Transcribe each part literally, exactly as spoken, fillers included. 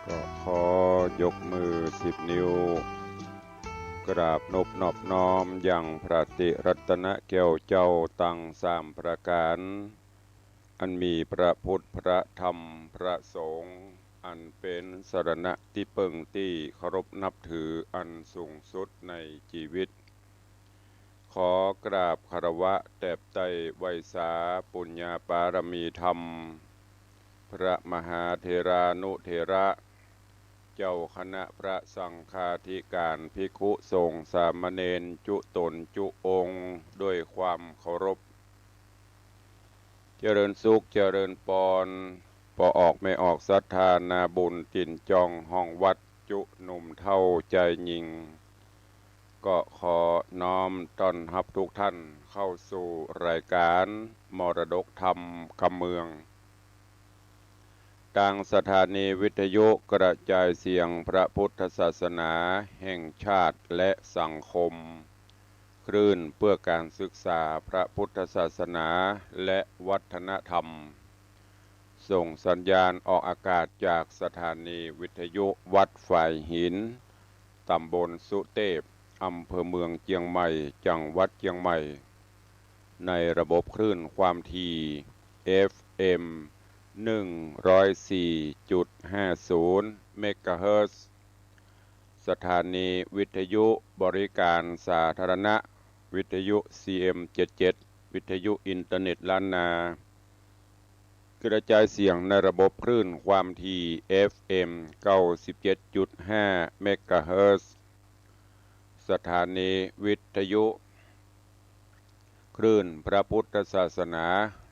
ก็ขอยกมือสิบนิ้ว กราบนบนอบน้อมยังพระติรัตนแก้วเจ้าตังสามประก๋าน อันมีพระพุทธ พระธรรม พระสงฆ์ อันเป๋นสรณะตี้เปิ้งตี้เคารพนับถืออันสูงสุดในจีวิต ขอกราบคารวะแตบไต้ไหว้สาปุญญาปารมีธรรม พระมหาเถรานุเถระ เจ้าคณะพระสังฆาธิการ ภิกขุสงฆ์สามเณรจุ๊ต๋นจุ๊องค์ ด้วยความเคารพ เจริญสุขเจริญปอน ป้อออกแม่ออกศรัทธานาบุญตี๋นจองห้องวัด จุ๊หนุ่มเฒ่าจายญิง ก็ขอน้อมต้อนฮับทุกท่านเข้าสู่รายการมรดกธรรมกำเมือง ตางสถานีวิทยุกระจายเสียงพระพุทธศาสนาแห่งชาติและสังคม คลื่นเพื่อการศึกษาพระพุทธศาสนาและวัฒนธรรม ส่งสัญญาณออกอากาศจากสถานีวิทยุวัดฝายหิน ตำบลสุเตพ อำเภอเมืองเจียงใหม่ จังหวัดเจียงใหม่ ในระบบคลื่นความถี่ เอฟเอ็ม หนึ่งร้อยสี่จุดห้าศูนย์ เมกะเฮิรตซ์ สถานีวิทยุบริการสาธารณะ วิทยุ ซีเอ็ม เจ็ดเจ็ด วิทยุอินเทอร์เน็ตล้านนา กระจายเสียงในระบบคลื่นความถี่ เอฟเอ็ม เก้าสิบเจ็ดจุดห้า เมกะเฮิรตซ์ สถานีวิทยุคลื่นพระพุทธศาสนา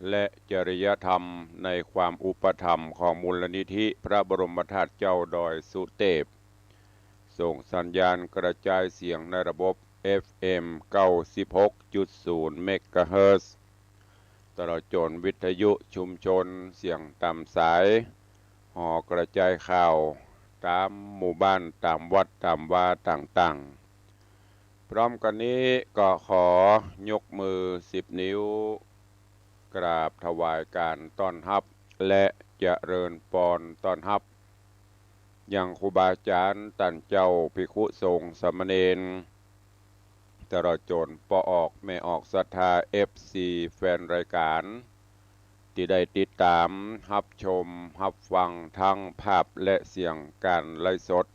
และจริยธรรมในความอุปถัมภ์ของมูลนิธิพระบรมธาตุเจ้าดอยสุเตพ ส่งสัญญาณกระจายเสียงในระบบ เอฟเอ็ม เก้าสิบหกจุดศูนย์ เมกะเฮิรตซ์ ตลอดจ๋นวิทยุชุมชนเสียงต๋ามสาย หอกระจายข่าวต๋ามหมู่บ้าน ต๋ามวัด ต๋ามวาต่างๆ พร้อมกั๋นนี้ก็ขอยกมือสิบนิ้ว กราบถวายการต้อนฮับ และเจริญปอนต้อนฮับ ยังครูบาอาจ๋ารย์ ต้านเจ้า ภิกขุสงฆ์ สามเณร ตลอดจ๋นป้อออกแม่ออกศรัทธา เอฟซี แฟนรายการ ตี้ได้ติดต๋ามฮับชมฮับฟังทั้งภาพและเสียงก๋านไลฟ์สด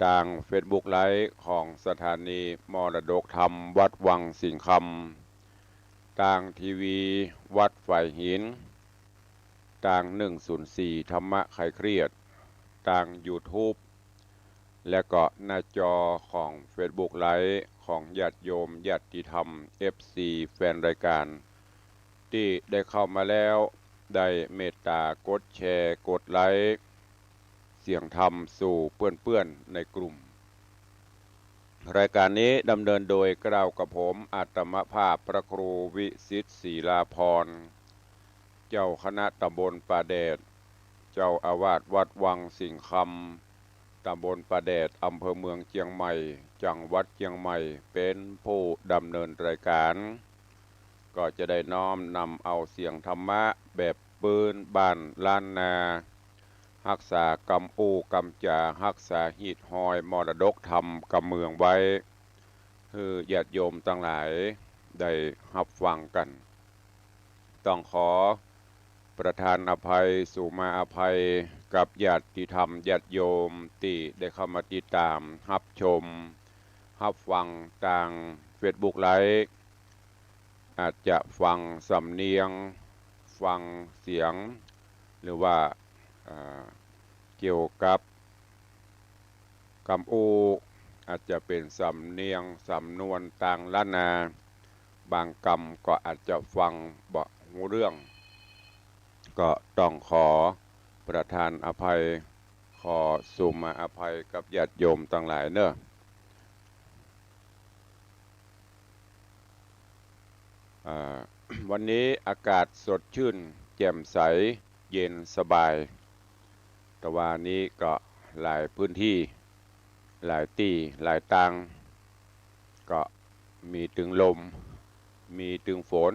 ตางเฟซบุ๊กไลฟ์ของสถานีมรดกธรรมวัดวังสิงห์คำ ตางทีวีวัดฝายหิน ตาง หนึ่งศูนย์สี่ ธรรมะคลายเครียด ตางยูทูบ และก็หน้าจอของเฟซบุ๊กไลฟ์ของญาติโยมญาติธรรม เอฟซี แฟนรายการ ตี้ได้เข้ามาแล้ว ได้เมตต๋ากดแชร์ กดไลค์ เสียงธรรมสู่เปื้อนๆ ในกลุ่ม รายการนี้ดำเนินโดยเกล้ากระผมอาตมาภาพพระครูวิสิทธิ์ ศิลาภรณ์ เจ้าคณะตำบลป่าแดด เจ้าอาวาสวัดวังสิงห์คำ ตำบลป่าแดด อำเภอเมืองเจียงใหม่ จังหวัดเจียงใหม่ เป๋นผู้ดำเนินรายการ ก็จะได้น้อมนำเอาเสียงธรรมะแบบปื๊นบ้านล้านนา ฮักษากำอู้กำจ๋า ฮักษาฮีตฮอยมรดกธรรมกำเมืองไว้ หื้อญาติโยมตังหลายได้ฮับฟังกั๋น ต้องขอประทานอภัย สุมาอภัยกับญาติธรรมญาติโยมตี้ได้เข้ามาติดต๋ามฮับชมฮับฟังตางเฟซบุ๊กไลฟ์ อาจจะฟังสำเนียง ฟังเสียง หรือว่า อ่า เกี่ยวกับกำอู้ อาจจะเป๋นสำเนียงสำนวนตางล้านนา บางกำก็อาจจะฟังบ่ฮู้เรื่อง ก็ต้องขอประทานอภัย ขอสุมาอภัยกับญาติโยมตังหลายเน่อ อ่า วันนี้อากาศสดชื่นแจ่มใส เย็นสบาย ตะวานี้ก็หลายพื้นที่ หลายตี้ หลายตาง ก็มีตึงลม มีตึงฝน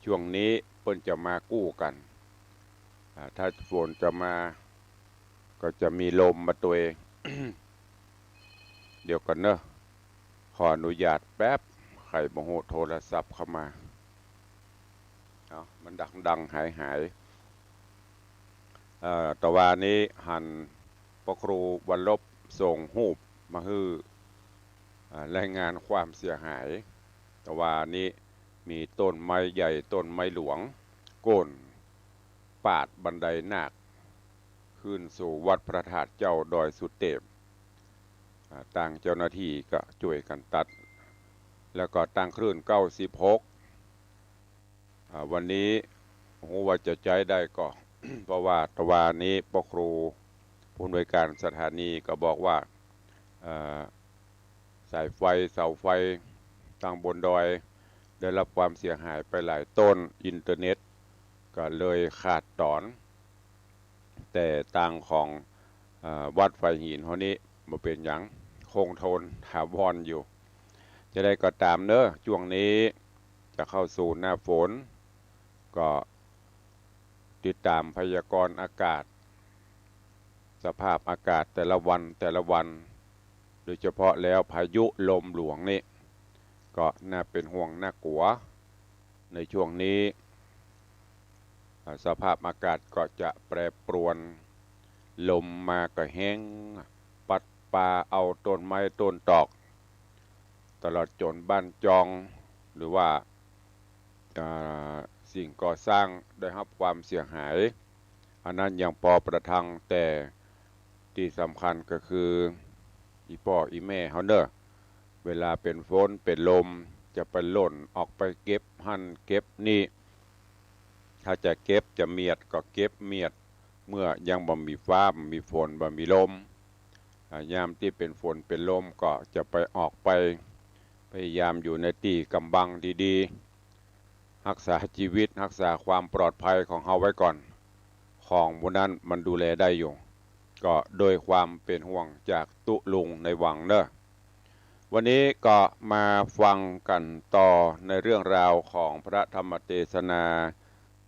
ช่วงนี้เปิ้นจะมากู้กั๋น อ่า ถ้าฝนจะมา ก็จะมีลมมาตวย เดี๋ยวก่อนเนอะ ขออนุญาตแป๊บ ใครบ่ฮู้โทรศัพท์เข้ามา เอ้า มันดังๆ หายๆ เอ่อ ตะวานี้หันพระครูวรรลบส่งฮูปมาหื้อ อ่า รายงานความเสียหาย ตะวานี้มีต้นไม้ใหญ่ต้นไม้หลวงโค่นปาดบันไดนาค ขึ้นสู่วัดพระธาตุเจ้าดอยสุเตพ อ่า ตางเจ้าหน้าตี้ก็จ้วยกั๋นตัด แล้วก็ตางคลื่นเก้าสิบหก อ่า วันนี้ฮู้ว่าจะใจ๊ได้ก่อ เพราะว่าตะวานี้พระครูผู้อำนวยการสถานีก็บอกว่า เอ่อ สายไฟ เสาไฟตางบนดอย ได้รับความเสียหายไปหลายต้น อินเทอร์เน็ตก็เลยขาดต๋อน แต่ตางของ เอ่อ วัดฝายหินเฮานี้บ่เป๋นหยัง คงทนถาวรอยู่ จะใดก็ต๋ามเนอะ จ้วงนี้จะเข้าสู่หน้าฝน ก็ติดต๋ามพยากรณ์อากาศ สภาพอากาศแต่ละวันแต่ละวัน โดยเฉพาะแล้วพายุลมหลวงนี่ ก็น่าเป๋นห่วงน่ากลัว ในจ้วงนี้ อ่า สภาพอากาศก็จะแปรปรวน ลมมาก็แฮง ปัดปาเอาต้นไม้ต้นตอก ตลอดจ๋นบ้านจอง หรือว่า อ่า สิ่งก่อสร้างได้รับความเสียหาย อันนั้นยังปอประทัง แต่ตี้สำคัญก็คือ อี่ป้ออี่แม่เฮาเนอะ เวลาเป๋นฝนเป๋นลม จะไปล่นออกไปเก็บหั้นเก็บนี่ ถ้าจะเก็บจะเมียดก็เก็บเมียด เมื่อยังบ่มีฟ้าบ่มีฝนบ่มีลม อ่า ยามตี้เป๋นฝนเป๋นลมก็จะไปออกไป พยายามอยู่ในตี้ก๋ำบังดีๆ ฮักษาจีวิต ฮักษาความปลอดภัยของเฮาไว้ก่อน ของหมู่นั้นมันดูแลได้อยู่ ก็โดยความเป๋นห่วงจากตุ๊ลุงในหวังเนอะ วันนี้ก็มาฟังกั๋นต่อในเรื่องราวของพระธรรมเตสนา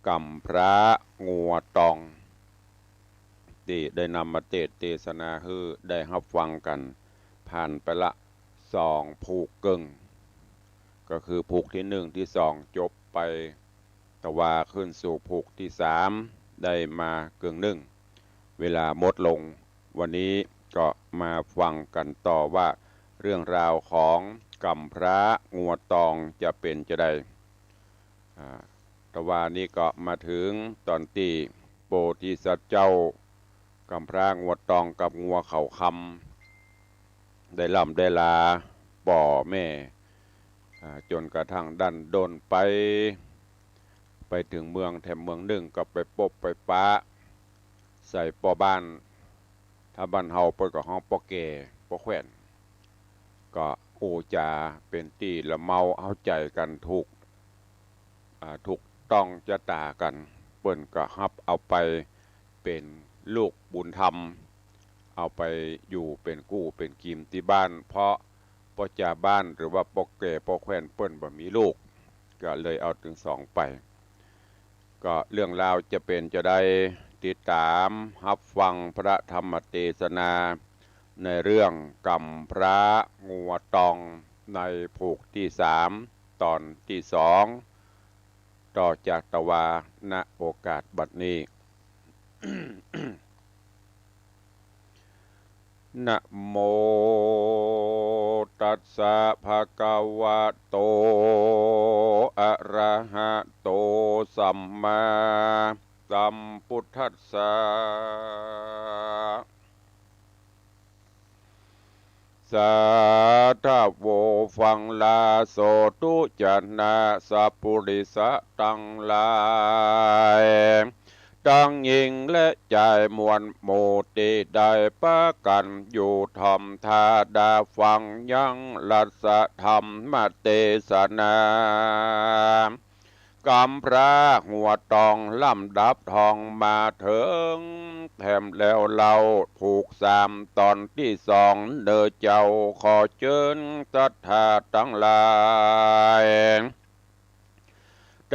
ก๋ำพร้างัวตอง ตี้ได้นำมาเตสน์เตสนาหื้อได้ฮับฟังกั๋น ผ่านไปละสองผูกเกิ่ง ก็คือผูกตี้นึ่งตี้สองจบไป ตะวาขึ้นสู่ผูกตี้สามได้มาเกิ่งนึ่ง เวลาหมดลง วันนี้ก็มาฟังกั๋นต่อว่าเรื่องราวของก๋ำพร้างัวตองจะเป๋นจาใด อ่า ตะวานี้ก็มาเถิงต๋อนตี้โพธิสัตว์เจ้า ก๋ำพร้างัวตองกับงัวเขาคำ ได้ร่ำได้ลาป้อแม่ อ่า จ๋นกระทั่งดั้นด้นไป ไปเถิงเมืองแถมเมืองนึ่งก็ไปปบไปปะใส่ป้อบ้าน ถ้าบ้านเฮาเปิ้นก็ฮ้องป้อแก่ป้อแคว่น ก็อู้จ๋าเป๋นตี้ละเมาเอาใจ๋กั๋นถูก อ่า ถูกต้องจะต๋ากั๋น เปิ้นก็ฮับเอาไปเป๋นลูกบุญธรรม เอาไปอยู่เป๋นกู้เป๋นกิ๋มตี้บ้าน เพราะป้อจาบ้านหรือว่าป้อแก่ป้อแคว่นเปิ้นบ่มีลูก ก็เลยเอาตึงสองไป ก็เรื่องราวจะเป๋นจาใด ติดต๋ามฮับฟังพระธรรมเตสนา ในเรื่องก๋ำพร้างัวตองในผูกตี้สาม ต๋อนตี้สอง ต่อจากตะวา ณ โอกาสบัดนี้ นะโมตัสสะภะคะวะโต อะระหะโต สัมมาสัมพุทธัสสะ สาธะโว ฟังลาโสธุ จะนะสัพปุริสะตังหลาย ตังญิงและจายมวลหมู่ตี้ได้ปากั๋นอยู่ถ่อมท่าดาฟังยังรัสธรรมเตสนา ก๋ำพร้างัวตองลำดับถ่องมาเถิงแถมแล้วเล่า ผูกสามต๋อนตี้สองเน่อเจ้า ขอเจิญศรัทธาตังหลาย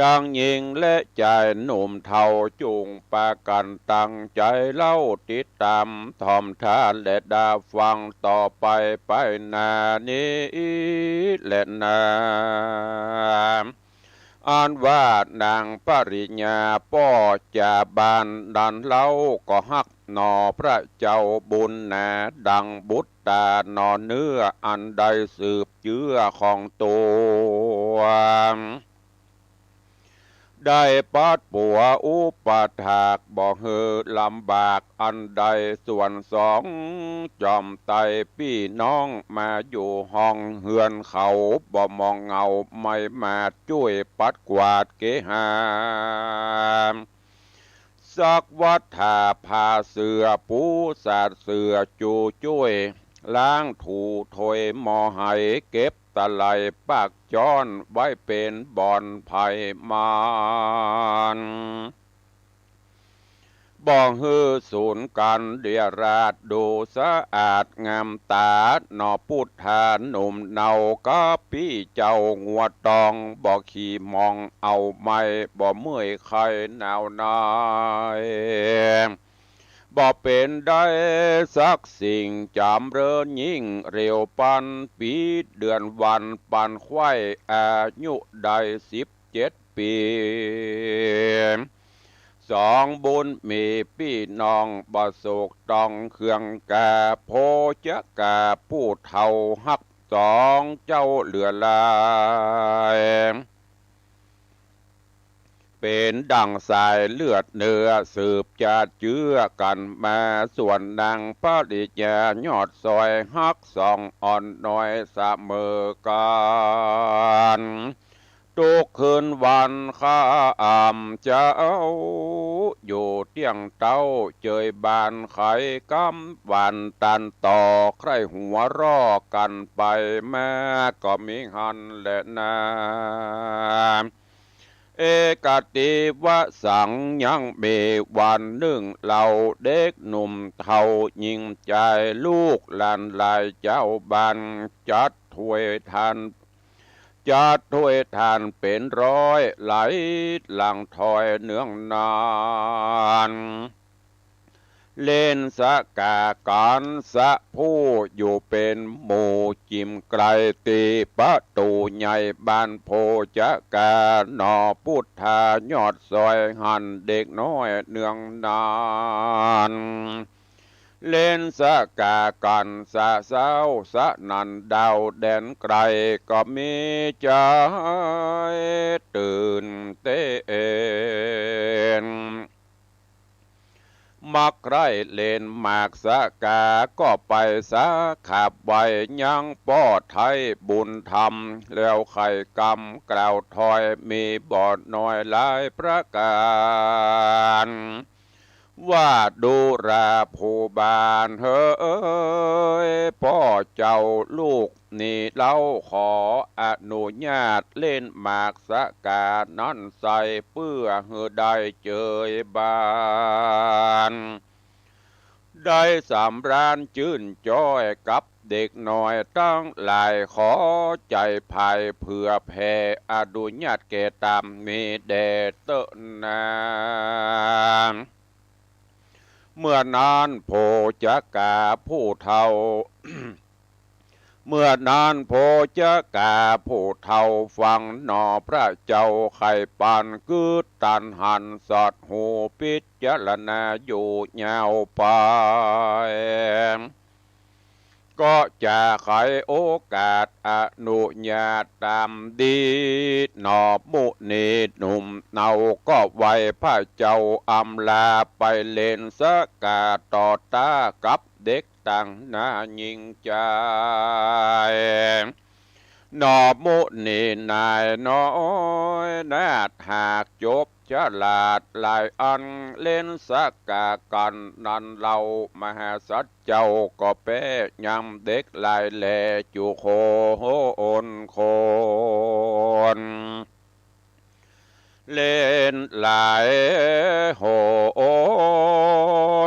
ตังญิงและจายหนุ่มเฒ่า จุ่งปากั๋นตังใจ๋เล่า ติดต๋ามถ่อมถ้านและดาฟังต่อไปไปหน้านี้แลนา อันว่านางปริญญาป้อจ่าบ้านนั้นเล่า ก็ฮักหนอพระเจ้าบุญหนา ดังบุตรต๋าหนอเนื้อ อันได้สืบเจื้อของตั๋ว ได้ปัดปั๋วอุปถาก บ่หื้อลำบากอันใด ส่วนสองจอมไตรปี้น้อง มาอยู่ห้องเฮือนเขา บ่มองเหงา ไม่มาจ้วยปัดกวาดเกหา ซักวัดถาผ้าเสื่อ ปูสาดเสื่อจูจ้วย ล้างถูถ้วยหม้อไห เก็บตะไลปากจ้อน ไว้เป๋นบ่อนไผ่มาน บ่หื้อสูญกั๋นเรียราษฎร์ ดูสะอาดงามต๋าหนอ ปุทธาหนุ่มเนา กับปี้เจ้างัวตอง บ่ขี้หมองเอาไหม้ บ่เมื่อยไข้หนาวหนาย บ่เป๋นได้สักสิ่ง จ๋ำเริญยิ่งเร็วปันปี๋ เดือนวันปันไข้ อายุได้สิบเจ็ดปี๋ สองบุญมีปี้น้อง บ่โศกต้องเคืองกา โภจกาผู้เฒ่าฮักสองเจ้าเหลือหลาย เป๋นดั่งสายเลือดเนื้อ สืบจาดเจื้อกั๋นมา ส่วนนางปริญญายอดซอย ฮักสองอ่อนน้อยเสมอกั๋น ทุกคืนวันค่ำเจ๊า อยู่เตียงเต๊าเจยบ้าน ใค่กำหวานตันต่อ ใคร่หัวเราะกั๋นไปมา ก็มีหั้นแลนา เอกัตติวสัง ยังมีวันนึ่งเล่า เด็กหนุ่มเฒ่าญิงจาย ลูกหลานหลายเจ้าบ้าน จัดถ้วยทาน จัดถ้วยทานเป๋นร้อย ไหลหลั่งถ้อยเนืองนาน เล่นสะก๋ากั๋นสะผู้ อยู่เป๋นหมู่จิ่มไก๋ตี้ประตู๋ใหญ่บ้านโภจกา หนอปุทธายอดซอยหั้น เด็กน้อยเนืองนาน เล่นสะก๋ากั๋นสะเซ้า สะนั่นดาวแดนไก๋ ก็มีจายตื่นเต้น มักใคร่เล่นหมากสะก๋า ก็ไปสะขับไว้ ยังป้อไท้บุญธรรม แล้วใค่กำกล่าวถ้อย มีบ่น้อยหลายประก๋าน ว่าดูราผู้บ้านเหย ป้อเจ้าลูกนี้เล่า ขออนุญาตเล่นหมากสะก๋านั้นใส่ เปื้อหื้อได้เจยบ้าน ได้สำราญจื้นจ้อยกับเด็กน้อยตังหลาย ขอใจ๋ไพร่เผื่อแผ่ อนุญาตแก่ต๋ามนี้แด่เต๊อะนา เมื่อนั้นโภจกาผู้เฒ่า เมื่อนั้นโภจกาผู้เฒ่าฟังหนอ พระเจ้าใค่ปานกึ๊ดตันหัน สอดหูปิจารณาอยู่ยาวไป ก็จะไขโอกาสอนุญาตต๋ามดี หนอมุนีหนุ่มเนา ก็ไหว้พระเจ้าอำลา ไปเล่นสะก๋าต่อต้ากับเด็กตังหน้าญิงจาย หนอมุนีนายน้อยนาถ หากจบฉลาดหลายอัน เล่นสะก๋ากั๋นนั้นเล่า มหาสัตว์เจ้าก็แป๊ยังเด็กหลายแล จุคนคน เล่นหลายห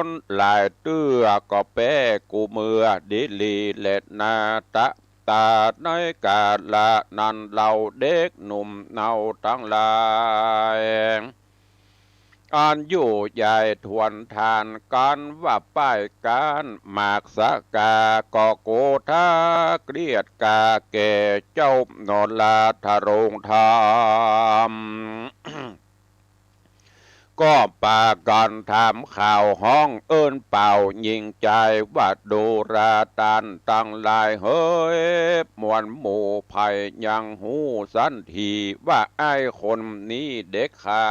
นหลายเตื้อ ก็แป๊กู้เมื่อดีหลีแลนา ตะ ต๋า ในก๋าละนั้นเล่า เด็กหนุ่มเนาตังหลาย อันอยู่ใหญ่ถ้วนต้านกั๋นว่าป้ายก๊านหมากสะกา ก็โกธาเกลียดก๋าแก่เจ้าหนอลาทะโรงธรรม ก็ปากั๋นถามข่าวฮ้องเอิ้นเป่าหญิงจายว่า ดูราต้านตังหลายเหย มวลหมู่ใผยังฮู้สันทีว่าอ้ายคนนี้เด็กข้า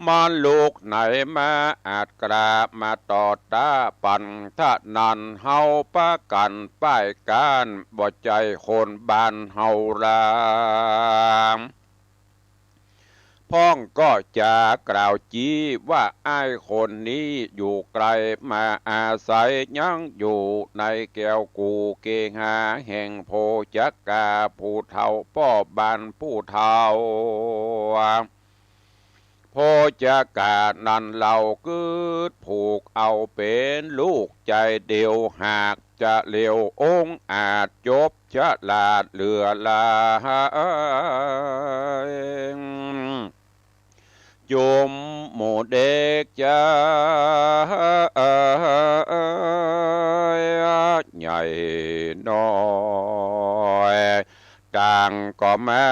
มันลุกไหนมาอาจกล้ามาต่อต้าปั๋น ถ้านั้นเฮาปากั๋นป้ายก๊าน บ่ใจ้คนบ้านเฮาลา พ่องก็จะกล่าวจี้ว่า อ้ายคนนี้อยู่ไกลมาอาศัย ยังอยู่ในแก้วกู่เกหาแห่งโพจักกา ผู้เฒ่าป้อบ้านผู้เฒ่า โพจักกานั้นเล่า กึ๊ดผูกเอาเป๋นลูกใจ๋เดียว หากจะเลวองอาจ จบฉลาดเหลือหลาย จุมหมู่เด็กจายใหญ่น้อย ต่างก็มา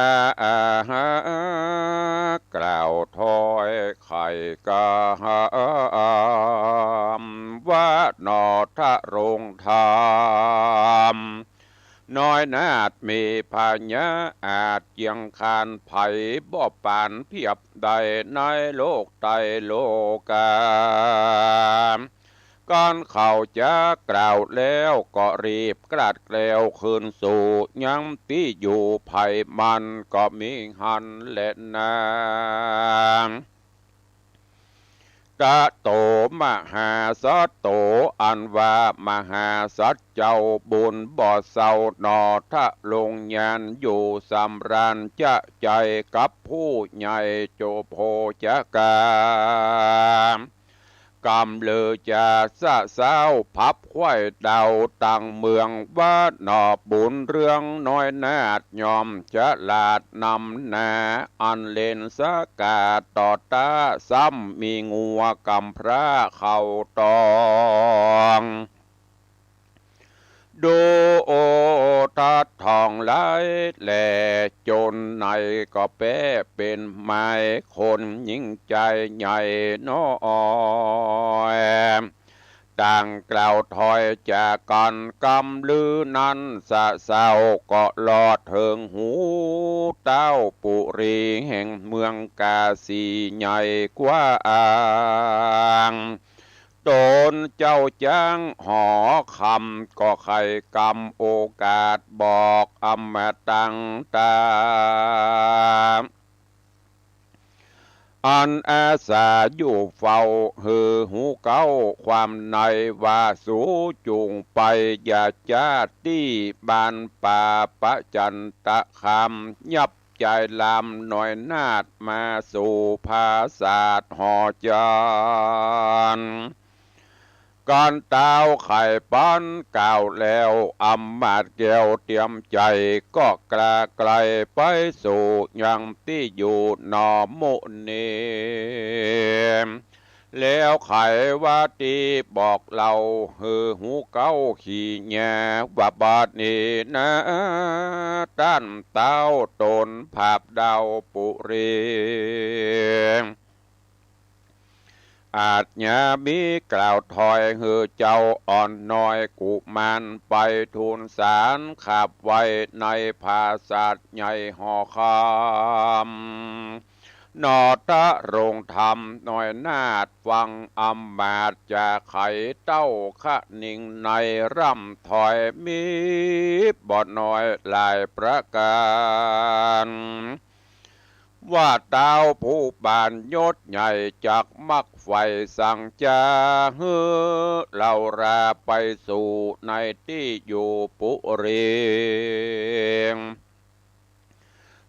กล่าวถ้อยไขกำ ว่าหนอทะโรงธรรม น้อยนาฏมีพญาอาจเจียงคาน ใผบ่ปานเทียบได้ในโลกไตรโลกา กั๋นเขาจะกล่าวแล้วก็รีบกลัดแกล้วคืนสู่ยังตี้อยู่ ใผมันก็มีหั้นแลนา กะโตมหาสัตโต อันว่ามหาสัตว์เจ้าบุญบ่เศร้าหนอ ทะโรงญาณอยู่สำราญจะใจ๋กับผู้ใหญ่โจโพจักกา กำลือจะสะเซ้าพับไขว้เดาตังเมือง ว่าหนอบุญเรื่องน้อยนาฏ ย่อมฉลาดนำหน้า อันเล่นสะกาต่อต้า ซ้ำมีงัวกำพร้าเข้าตอง ดูโอทัศน์ทองหลายแล จนในก็แป๊เป๋นไม้ คนหญิงจายใหญ่น้อย ต่างกล่าวถ้อยจากั๋น กำลือนั้นสะเซ้าก็ลอดเถิงหู ต้าวปุรีแห่งเมืองกาสีใหญ่กว้าง ต๋นเจ้าจ๊างหอคำก็ใค่กำโอกาสบอกอำมาตังต๋า อันอาสาอยู่เฝ้าหื้อฮู้เก๊าความใน ว่าสูจุ่งไปอย่าจ๊าตี้บ้านป่าประจันตคาม ยับจายลามน้อยนาฏมาสู่ผาสาทหอจันทน์ กั๋นต้าวไขปันกล่าวแล้ว อำมาตย์แก้วเตียมใจ๋ ก็กล้าไกลไปสู่ยังตี้อยู่หนอหมู่นี้ แล้วไขว่าตี้บอกเล่าหื้อฮู้เก๊าขี้แย ว่าบัดนี้นา ต้านต้าวต๋นผาบดาวปุรี อาจจะมีกล่าวถ้อยหื้อเจ้าอ่อนน้อยกุมาร ไปทูลสารขับไว้ในผาสาทใหญ่หอคำ หนอทะโรงธรรมน้อยนาฏฟังอำมาตย์จะไขเต้าคะนิงในร่ำถ้อยมีบ่น้อยหลายประก๋าน ว่าต้าวผู้ปานยศใหญ่จักมักใฝ่สั่งจ๋าหื้อเล่าราไปสู่ในตี้อยู่ปุรี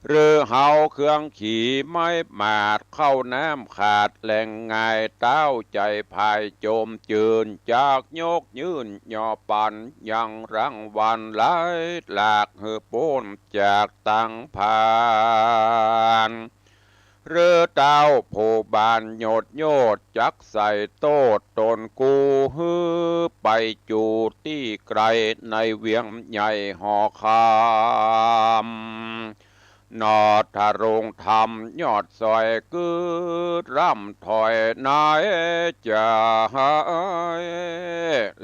หรือเฮาเครื่องขี่ไม้หมาด เข้าน้ำขาดแหล่งง่าย เต้าใจ๋ผายจมจืน จักยกยื่นหย่อปั๋น ยังรางวัลหลายหลาก หื้อป๊นจากตังพาน หรือเต้าผู้บานหยดโยด จักใส่โต้ษต๋นกู้ หื้อไปจู๋ตี้ไก๋ ในเวียงใหญ่หอคำ หนอทะโรงธรรมยอดสอย กึ๊ดร่ำถอยนายจ๋า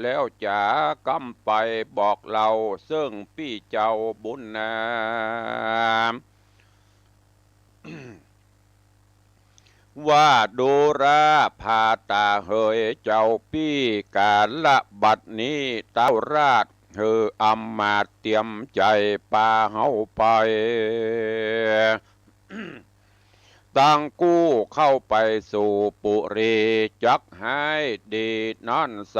แล้วจ๋ากำไปบอกเล่า เซิ่งปี้เจ้าบุญนา ว่าดูราผ่าต๋าเหยเจ้าปี้ กาละบัดนี้เต้าราช หื้ออำมาตย์เตรียมใจ๋ปาเฮาไป ตังกู้เข้าไปสู่ปุรี จักฮ้ายดีนั้นใส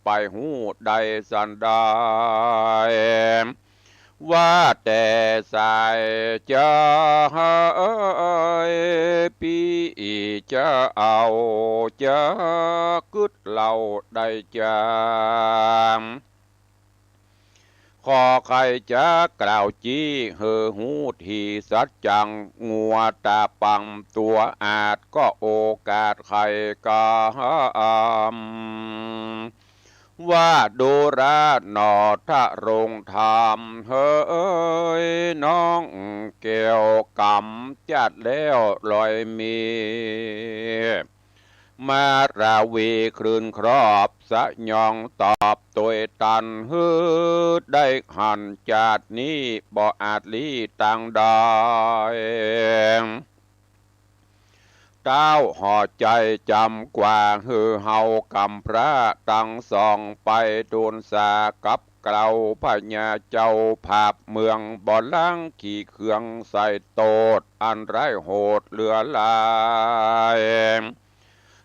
ไปฮู้ได้สันใด ว่าแต่สายจ๋าเอย ปี้จะเอาจะกึ๊ดเล่าได้จ๋า ขอใค่จะกล่าวจี้ หื้อฮู้ถี่สัจจัง งัวต๋าปังตั๋วอาด ก็โอกาสใค่กำ ว่าดูราหนอทะโรงธรรมเหย น้องแก้วกำจัดแล้วลอยมี มาราวีคลื่นครอบ สยองตอบตวยตัน หื้อได้หันจาตินี้ บ่อาจลี้ตางใด เต้าหอใจ๋จ๋ำกว่า หื้อเฮากำพร้าตังสอง ไปดูนสากับเกล้าพญาเจ้าผาบเมือง บ่ล้างขี้เคืองใส่โต้ษ อันร้ายโหดเหลือหลาย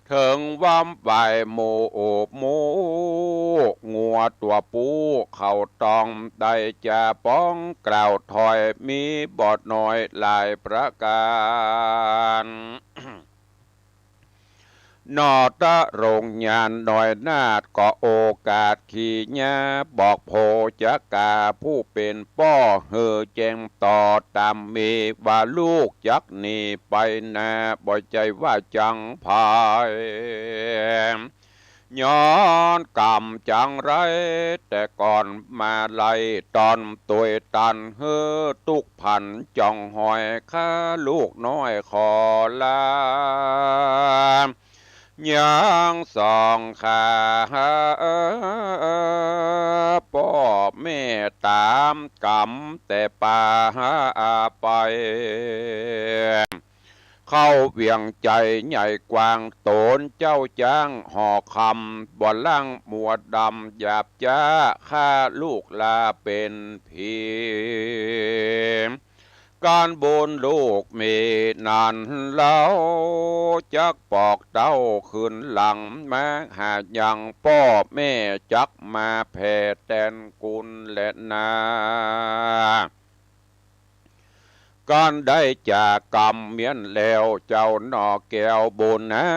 เถิงวำไหว้หมู่โอบหมู่ งัวตั๋วปูเข้าตอง ได้จะป๋องกล่าวถ้อย มีบ่น้อยหลายประก๋าน หนอทะโรงญาณน้อยนาฏ ก็โอกาสขี่หญ้าบอกโผจักกาผู้เป๋นป้อ หื้อแจ้งต่อต๋ามมี ว่าลูกจักหนีไปนา บ่ใจ้ว่าจังใผ ย้อนกำจังไร แต่ก่อนมาไล่ตอนตวยตัน หื้อตุ๊กผันจ่องหอย ข้าลูกน้อยขอลา ยังสองข้าป้อแม่ต๋ามกำแต่ปาไป เข้าเวียงใจ๋ใหญ่กว้าง ต๋นเจ้าจ๊างหอคำ บ่ล้างมัวดำหยาบจ๊า ข้าลูกลาเป๋นผี ก๋านบุญลูกมีนั้นเล่า จักปอกเต้าคืนหลัง มาหายังป้อแม่จักมาแผ่แตนกุลแลนา ก๋านได้จากกำเมี้ยนแล้ว เจ้าหน่อแก้วบุญนา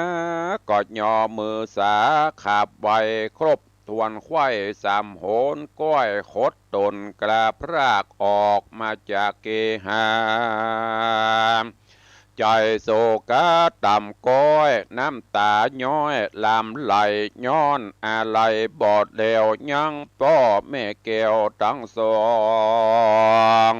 ก็ย่อมือสาขับไหว้ครบถ้วนไขว้สามหน ก้อยขดต๋นกล้าพรากออกมาจากเกหา ใจ๋โศกะต่ำก้อย น้ำต๋าย้อยหลั่งไหล ย้อนอาลัยบ่แลว ยังป้อแม่แก้วตังสอง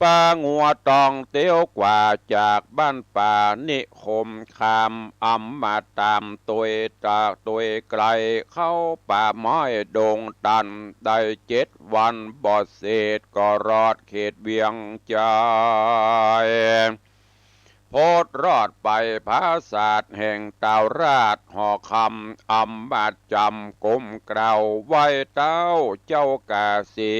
ปางัวตองเตียวกว่าจากบ้านป่านิคมคาม อำมาตย์ต๋ามตวยตากตวยไก๋ เข้าป่าไม้ดงตัน ได้เจ็ดวันบ่เสร็จ ก็รอดเขตเวียงใจ๋ พ้นรอดไปผาสาทแห่งเต้าราชหอคำ อำมาตย์จ๋ำก้มเกล้าไหว้เต้าเจ้ากาสี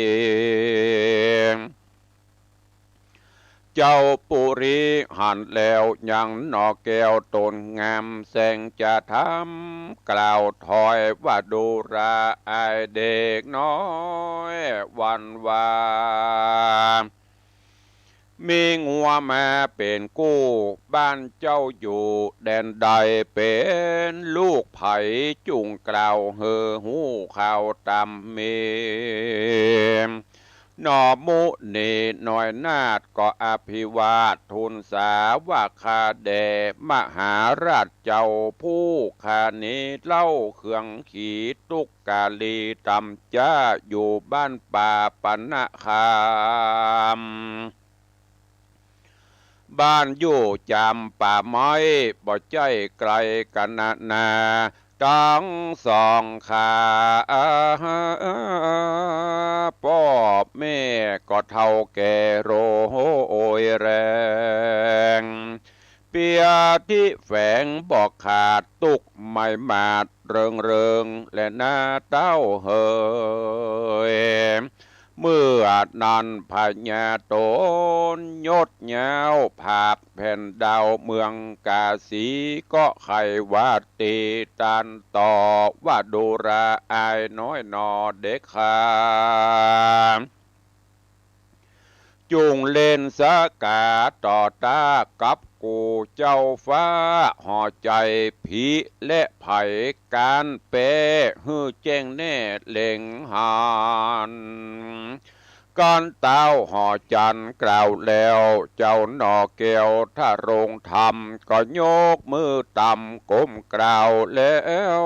เจ้าปุรีหันแล้วยังหน่อแก้วต๋นงาม แสงจะถามกล่าวถ้อยว่าดูราอ้ายเด็กน้อยวันวา มีงัวมาเป๋นกู้ บ้านเจ้าอยู่แดนใด เป๋นลูกใผ จุ่งกล่าวหื้อฮู้ข่าวต๋ามเม หนอมุนีน้อยนาถก็อภิวาททูลสาว่า ข้าแด่มหาราชเจ้า ผู้ข้านี้เล่าเคืองขี ตุ๊กกาลีต่ำจ๊า อยู่บ้านป่าปณะคาม บ้านอยู่จำป่าไม้ บ่ใจ้ไกลกั๋นนานา ตึงสองข้า ป้อแม่ก็เฒ่าแก่โรยแรง เปียตี้แฝงบ่ขาด ตุ๊กข์ไหม้หมาดเริงๆ แลนาเต้าเหย เมื่อนั้นพญาต๋นยศยาวผาบแผ่นดาวเมืองกาสี ก็ใค่ว่าตี้ต้านต่อว่า ดูราอ้ายน้อยหนอเด็กข้า จุ่งเล่นสกาต่อต้ากับกูเจ้าฟ้า หอใจ๋ผีและใผ ก๋านแป๊หื้อแจ้งแน่เล็งหัน ก๋านเต้าหอจันทร์กล่าวแล้ว เจ้าหน่อแก้วทะโรงธรรม ก็ยกมือต่ำก้มกล่าวแล้ว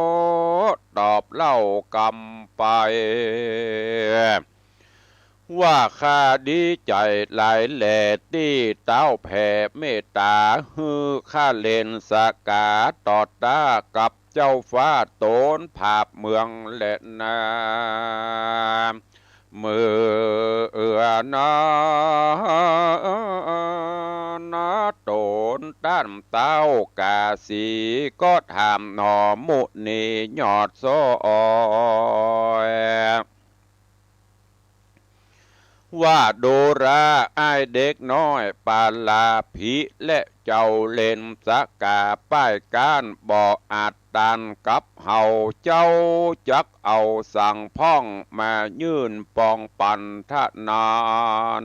ตอบเล่ากำไป ว่าข้าดีใจ๋หลายแลตี้เต้าแผ่เมตต๋า หื้อข้าเล่นสกาต่อต้ากับเจ้าฟ้าต๋นผาบเมืองแลนา เมื่อนั้น ต๋นต้านเต้ากาสี ก็ถามหนอมุนียอดซ้อย ว่าดูราอ้ายเด็กน้อย ปาลาผีและเจ้าเล่นสกาป้ายก๊านบ่อาจต้านกับเฮา เจ้าจักเอาสังพ่องมายื่นปองปั๋นทะนั้น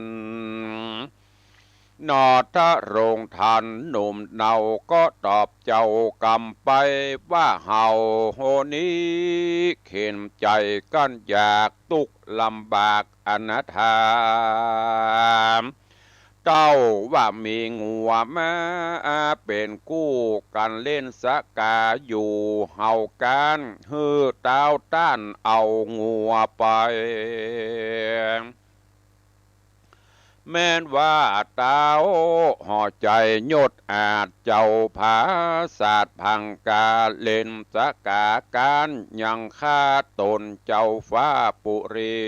หนอทะโรงธรรมหนุ่มเนาก็ตอบเจ้ากำไปว่า เฮาโหนี้เข็ญใจ๋กั๋นอยาก ตุ๊กข์ลำบากอนาถา เต้าว่ามีงัวมาเป๋นกู้กั๋นเล่นสกาอยู่ เฮาก๊านหื้อเต้าต้านเอางัวไป แม้นว่าเต้าหอใจ๋ยศอาจ เจ้าผาสาทพังกา เล่นสกาก๊านยังฆ่าต๋นเจ้าฟ้าปุรี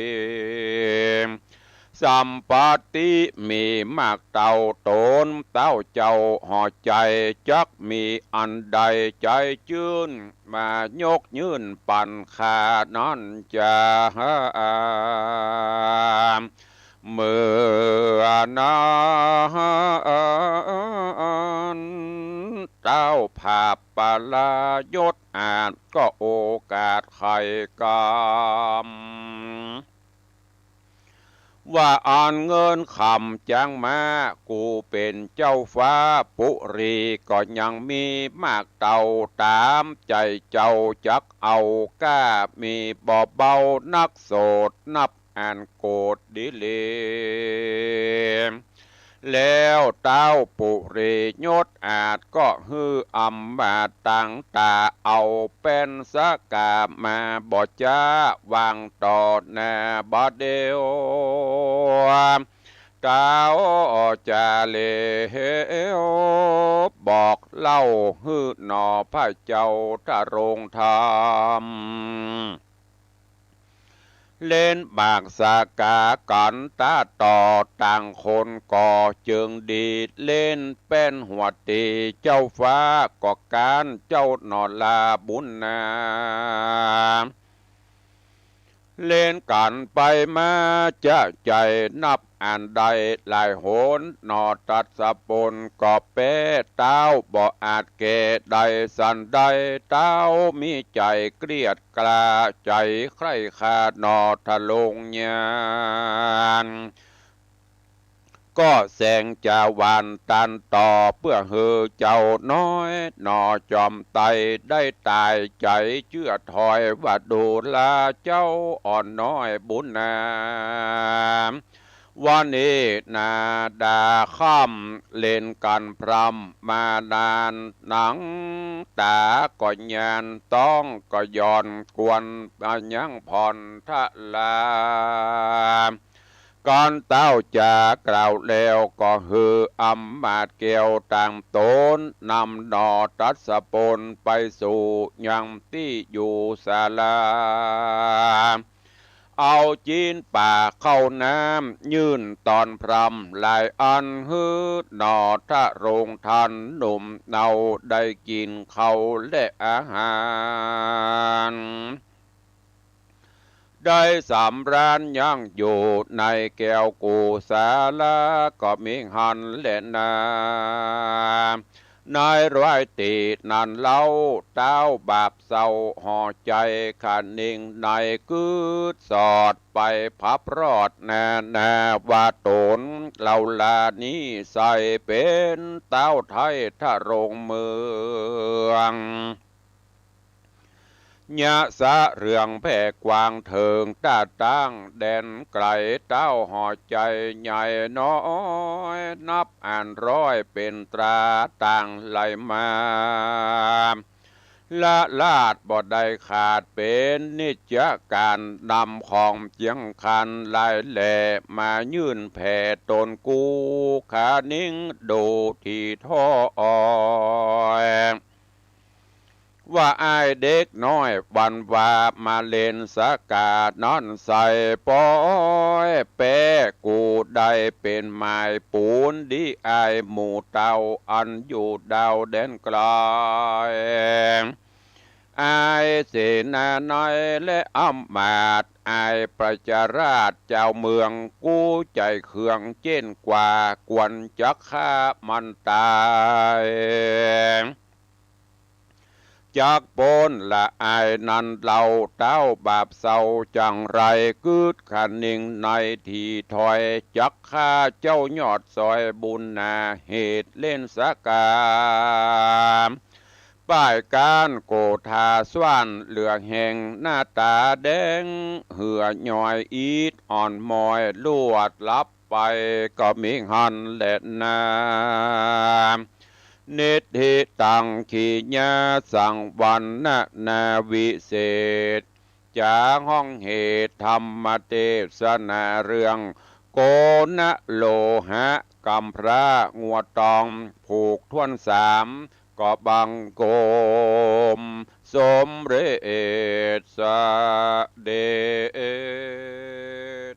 สัมปติมีมากเต้าต๋น เต้าเจ้าหอใจ๋จักมีอันใด ใจ๋จื้น มายกยื่นปั๋นข้านั้นจา เมื่อนั้น เต้าผาบปลายศอาจ ก็โอกาสไขกำ ว่าอันเงินคำจั้งมา กูเป๋นเจ้าฟ้าปุรี ก็ยังมีมากเต้าต๋ามใจ๋เจ้าจักเอา ก้ามีบ่เบานักโสด นับอันโกฏดีหลี แล้วเต้าปุรียศอาจ ก็หื้ออำมาตย์ตังต๋า เอาแป้นสกามาบ่จ๊าวางต่อหน้าบ่าเดียว เต้าจาเลวบอกเล่าหื้อหนอพระเจ้าทะโรงธรรม เล่นบากสกากั๋นตะต่อ ต่างคนก็จึงดีดเล่นแป้นหัวตี๋ เจ้าฟ้าก็ก๊านเจ้าหนอลาบุญนา เล่นกั๋นไปมาจะใจ๋นับอันใดหลายหน หนอตัดสะปนก็แป๊เต้าบ่อาจแก้ได้สันใด เต้ามีใจ๋เกลียดกล้า ใจ๋ใคร่ฆ่าหนอทะโรงญาณ ก็แสงจะหวานตันต่อ เปื้อหื้อเจ้าน้อยหน่อจอมไตรได้ต๋ายใจ๋เจื้อถอย ว่าดูราเจ้าอ่อนน้อยบุญนา วันนี้นาดาค่ำเล่นกันพร่ำมานาน หนังต๋าก็ยาน ต๊องก็หย่อน ควรมายังผ่อนทะลา ก่อนเต้าจะกล่าวแล้ว ก็หื้ออำมาตย์แก้วตางต๋น นำหน่อตัสสะปนไปสู่ยังตี้อยู่ศาลา เอาจิ๊นป๋าข้าวน้ำยื่นตอนพร่ำหลายอัน หื้อหน่อทะโรงท่านหนุ่มเนาได้กิ๋นข้าวและอาหาร ได้สำราญยังอยู่ในแก้วกู้ศาลา ก็มีหั้นแลนา ในร้อยตี้นั้นเล่า เต้าบาปเศร้าห่อใจ๋ คะนิงในกึ๊ดสอดไปพับรอดนานา ว่าต๋นเหล่าลานี้ใส่เป๋นเต้าไทยทะโรงเมือง ยะสะเรื่องแผ่กว้างเถิงต๋าตั้งแดนไก๋ เต้าห่อใจ๋ใหญ่น้อยนับอันร้อย เป๋นตราต่างไหลมา ละลาดบ่ได้ขาดเป๋นนิจการ นำของเจียงคันหลายแหล่ มายื่นแผ่ต๋นกู้ คะนิงดูที่ถ้อย ว่าอ้ายเด็กน้อยวันวา มาเล่นสะก๋านั้นใส่ ปอยแป๊กู้ได้เป๋นหมายปู๋นดีอ้ายหมู่เต้า อันอยู่ดาวแดนไก๋ อ้ายเสนาในและอำมาตย์ อ้ายประชาราษฎร์เจ้าเมือง กู้ใจ๋เคืองเจ้นกว่า ควรจักฆ่ามันต๋าย จักป๊นละอายนั้นเล่า เต้าบาปเศร้าจังไร กึ๊ดคะนิงในที่ถ้อย จักฆ่าเจ้ายอดซอยบุญนา เหตุเล่นสะก๋า ป้ายก้านโกธาสวรรค์ เหลือแหงหน้าต๋าแดง เหื่อหย่อยอีดอ่อนมอย ลวดลับไปก็มีหั้นแลนา นิทธิตังขีญาสังวรรณนาวิเศษ จ๋าฮ้องเหตุธรรมเตสนาเรื่อง โกณโลหะก๋ำพร้างัวตอง ผูกถ้วนสาม ก็บังคมสมเร็จเสด็จ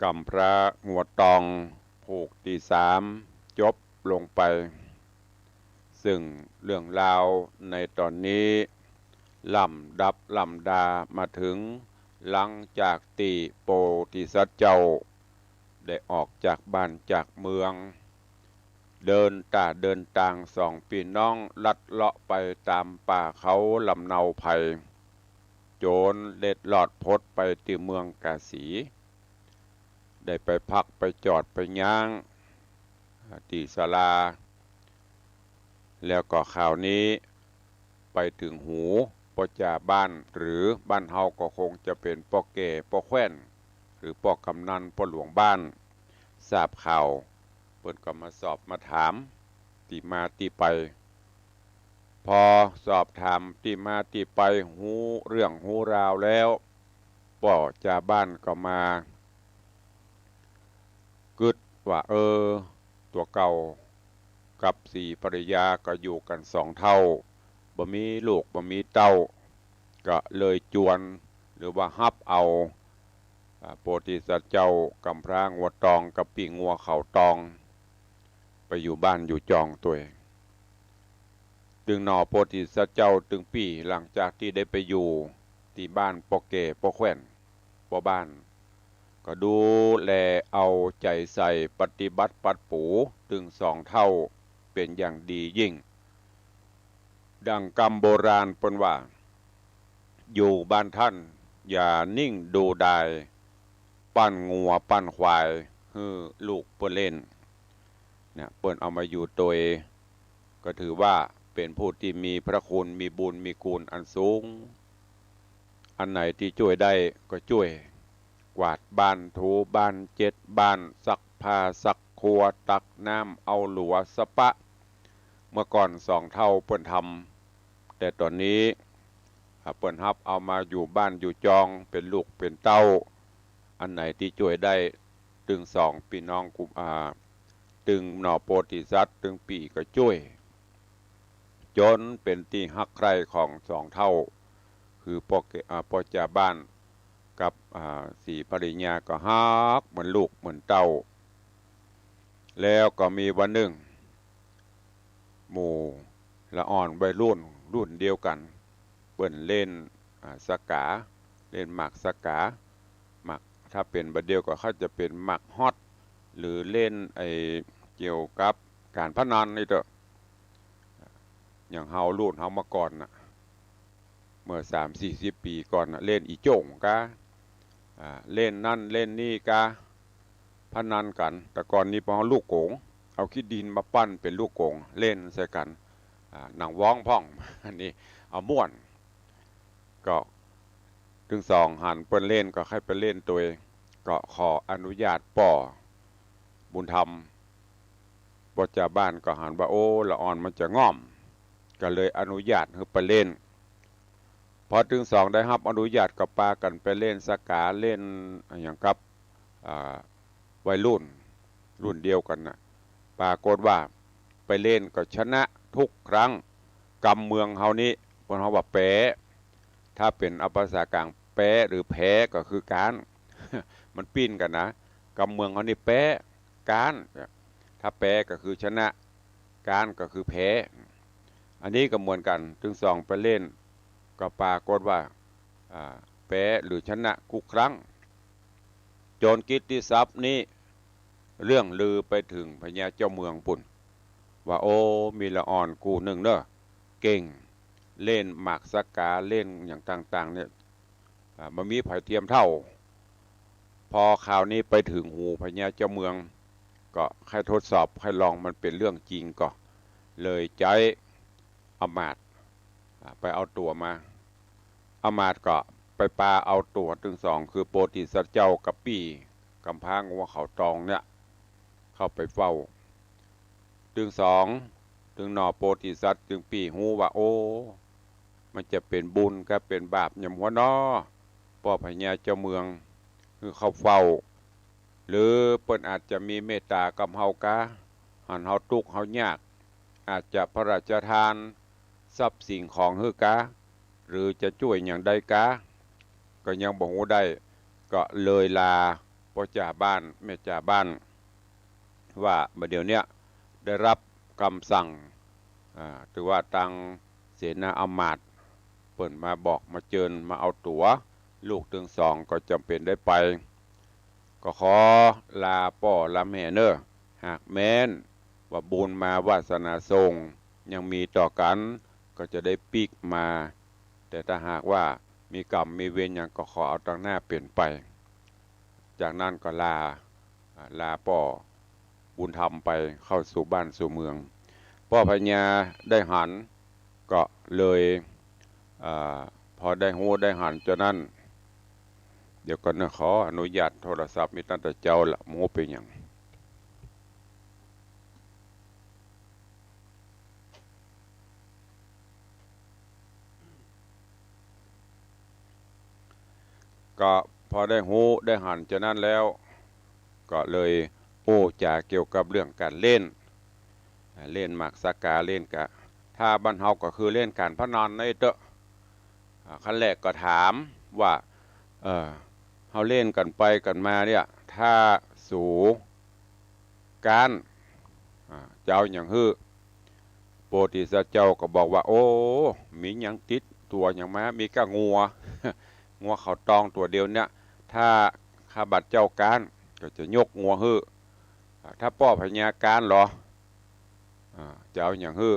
ก๋ำพร้างัวตองผูกตี้สามจบลงไป ซึ่งเรื่องราวในต๋อนนี้ลำดับลำดามาเถิงหลังจากตี้โพธิสัตว์เจ้าได้ออกจากบ้านจากเมือง เดินต๋าเดินตางสองปี้น้องลัดเลาะไปต๋ามป่าเขาลำเนาไพร จ๋นเล็ดลอดพดไปตี้เมืองกาสี ได้ไปพักไปจอดไปย้างตี้ศาลา แล้วก็คราวนี้ไปเถิงหูป้อจ่าบ้าน หรือบ้านเฮาก็คงจะเป๋นป้อแก่ป้อแคว่น หรือป้อกำนันป้อหลวงบ้าน ทราบข่าว เปิ้นก็มาสอบมาถามตี้มาตี้ไป พอสอบถามตี้มาตี้ไป ฮู้เรื่องฮู้ราวแล้ว ป้อจ่าบ้านก็มากึ๊ดว่า เออ ตั๋วเก่ากับสีภรรยาก็อยู่กั๋นสองเฒ่า บ่มีลูกบ่มีเต้า ก็เลยจวน หรือว่าฮับเอา อ่า โพธิสัตว์เจ้าก๋ำพร้างัวตองกับปี้งัวเขาตอง ไปอยู่บ้านอยู่จองตวย ตึงหน่อโพธิสัตว์เจ้าตึงปี้ หลังจากตี้ได้ไปอยู่ตี้บ้านป้อแก่ป้อแคว่นป้อบ้าน ก็ดูแลเอาใจ๋ใส่ปฏิบัติปัดปูตึงสองเฒ่าเป๋นอย่างดียิ่ง ดังกำโบราณเปิ้นว่า อยู่บ้านต้าน อย่านิ่งดูดาย ปั้นงัวปั้นควายหื้อลูกเปิ้นเล่น เนี่ย เปิ้นเอามาอยู่ตวย ก็ถือว่าเป๋นผู้ตี้มีพระคุณ มีบุญ มีกูณอันสูง อันไหนตี้จ้วยได้ก็จ้วย กวาดบ้าน ถูบ้าน เจ็ดบ้าน ซักผ้า ซักครัว ตักน้ำ เอาหลัว สะปะ เมื่อก่อนสองเฒ่าเปิ้นทำ แต่ต๋อนนี้ อ่า เปิ้นฮับเอามาอยู่บ้านอยู่จอง เป๋นลูกเป๋นเต้า อันไหนตี้จ้วยได้ ตึงสองปี้น้องกุม อ่า ตึงหน่อโพธิสัตว์ ตึงปี้ก็จ้วย จ๋นเป๋นตี้ฮักใคร่ของสองเฒ่า คือป้อแก่ อ่า ป้อจ่าบ้านกับ อ่า ศรีภริยาก็ฮักเหมือนลูกเหมือนเต้า แล้วก็มีวันนึ่ง หมู่ละอ่อนวัยรุ่นรุ่นเดียวกั๋น เปิ้นเล่น อ่า สกา เล่นหมากสกา หมาก ถ้าเป๋นบ่าเดี่ยวก็เขาจะเป๋นหมากฮอต หรือเล่นไอ้เกี่ยวกับก๋านพนันนี่เต๊อะ อย่างเฮารุ่นเฮาเมื่อก่อนน่ะ เมื่อสามสี่สิบปี๋ก่อนน่ะ เล่นอี่โจ้งกา อ่า เล่นนั่นเล่นนี่กา พนันกั๋น แต่ก่อนนี้ปอเอาลูกโก๋ง เอาขี้ดินมาปั้นเป๋นลูกโก๋ง เล่นใส่กั๋น อ่า หนังว้องพ่อง อันนี้เอาม่วน ก็ตึงสองหันเปิ้นเล่นก็ใค่ไปเล่นตวย ก็ขออนุญาตป้อบุญธรรม ป้อจ่าบ้านก็หันว่า โอ้ ละอ่อนมันจะง่อม ก็เลยอนุญาตหื้อไปเล่น พอตึงสองได้ฮับอนุญาตก็ปากั๋นไปเล่นสกา เล่นอะหยังกับ อ่า วัยรุ่น รุ่นเดียวกั๋นน่ะ ปรากฏว่าไปเล่นก็ชนะทุกครั้ง กำเมืองเฮานี้ เปิ้นฮ้องว่าแป๊ ถ้าเป๋นเอาภาษากลาง แป๊หรือแพ้ก็คือก๊าน มันปิ้นกั๋นนะ กำเมืองเฮานี้แป๊ ก๊าน ถ้าแป๊ก็คือชนะ ก๊านก็คือแพ้ อันนี้ก็เหมือนกั๋น ตึงสองไปเล่น ก็ปรากฏว่า อ่า แป๊หรือชนะกู้ครั้ง จ๋นกิตติศัพท์นี้ เรื่องลือไปเถิงพญาเจ้าเมืองปู้น ว่า โอ้ มีละอ่อนกู้นึ่งเน่อ เก่ง เล่นหมากสกา เล่นอะหยังต่างๆ เนี่ย อ่า บ่มีใผเทียมเต้า พอข่าวนี้ไปเถิงหูพญาเจ้าเมือง ก็ใค่ทดสอบ ใค่ลองมันเป๋นเรื่องจริง ก็เลยใจ๊อำมาตย์ อ่า ไปเอาตั๋วมา อำมาตย์ก็ไปปาเอาตั๋วตึงสอง คือโพธิสัตว์เจ้ากับปี้กำพร้างัวขาวตองเนี่ย เข้าไปเฝ้า ตึงสอง ตึงหน่อโพธิสัตว์ ตึงปี้ฮู้ว่า โอ้ มันจะเป๋นบุญกับเป๋นบาปหยังหัวน้อ ป้อพญาเจ้าเมืองหื้อเข้าเฝ้า หรือเปิ้นอาจจะมีเมตต๋ากับเฮากา หันเฮาตุ๊กข์เฮายาก อาจจะพระราชทานทรัพย์สิ่งของหื้อกา หรือจะจ้วยหยังได้กา ก็ยังบ่ฮู้ได้ ก็เลยลาป้อจ่าบ้านแม่จ่าบ้าน ว่าบ่าเดี่ยวเนี้ยได้ฮับกำสั่ง อ่า ถือว่าตังเสนาอำมาตย์เปิ้นมาบอกมาเจิญมาเอาตั๋วลูกตึงสอง ก็จ๋ำเป๋นได้ไป ก็ขอลาป้อลาแม่เน่อ หากแม้นว่าบุญมาวาสนาส่งยังมีต่อกั๋น ก็จะได้ปิ๊กมา แต่ถ้าหากว่ามีกรรมมีเวรหยังก็ขอเอาตังหน้าเป๋นไป จากนั้นก็ลา อ่า ลาป้อบุญธรรมไปเข้าสู่บ้านสู่เมือง ป้อพญาได้หันก็เลย อ่า พอได้ฮู้ได้หันจานั้น เดี๋ยวก่อนนะ ขออนุญาตโทรศัพท์มีตั้งแต่เจ๊าละ บ่ฮู้เป๋นหยัง ก็พอได้ฮู้ได้หันจานั้นแล้ว ก็เลยอู้จ๋าเกี่ยวกับเรื่องก๋านเล่น อ่า เล่นหมากสกา เล่นกา ถ้าบ้านเฮาก็คือเล่นก๋านพนันนั่นเต๊อะ อ่า ขั้นแรกก็ถามว่า เอ่อ เฮาเล่นกั๋นไปกั๋นมาเนี่ย ถ้าสูก๊าน อ่า จะเอาหยังหื้อ โพธิสัตว์เจ้าก็บอกว่า โอ้ มีหยังติดตั๋วหยังมา มีก้างัว งัวขาวตองตั๋วเดียวเนี่ย ถ้าข้าบาดเจ้าก๊าน ก็จะยกงัวหื้อ อ่า ถ้าป้อพญาก๊านเหรอ อ่า จะเอาหยังหื้อ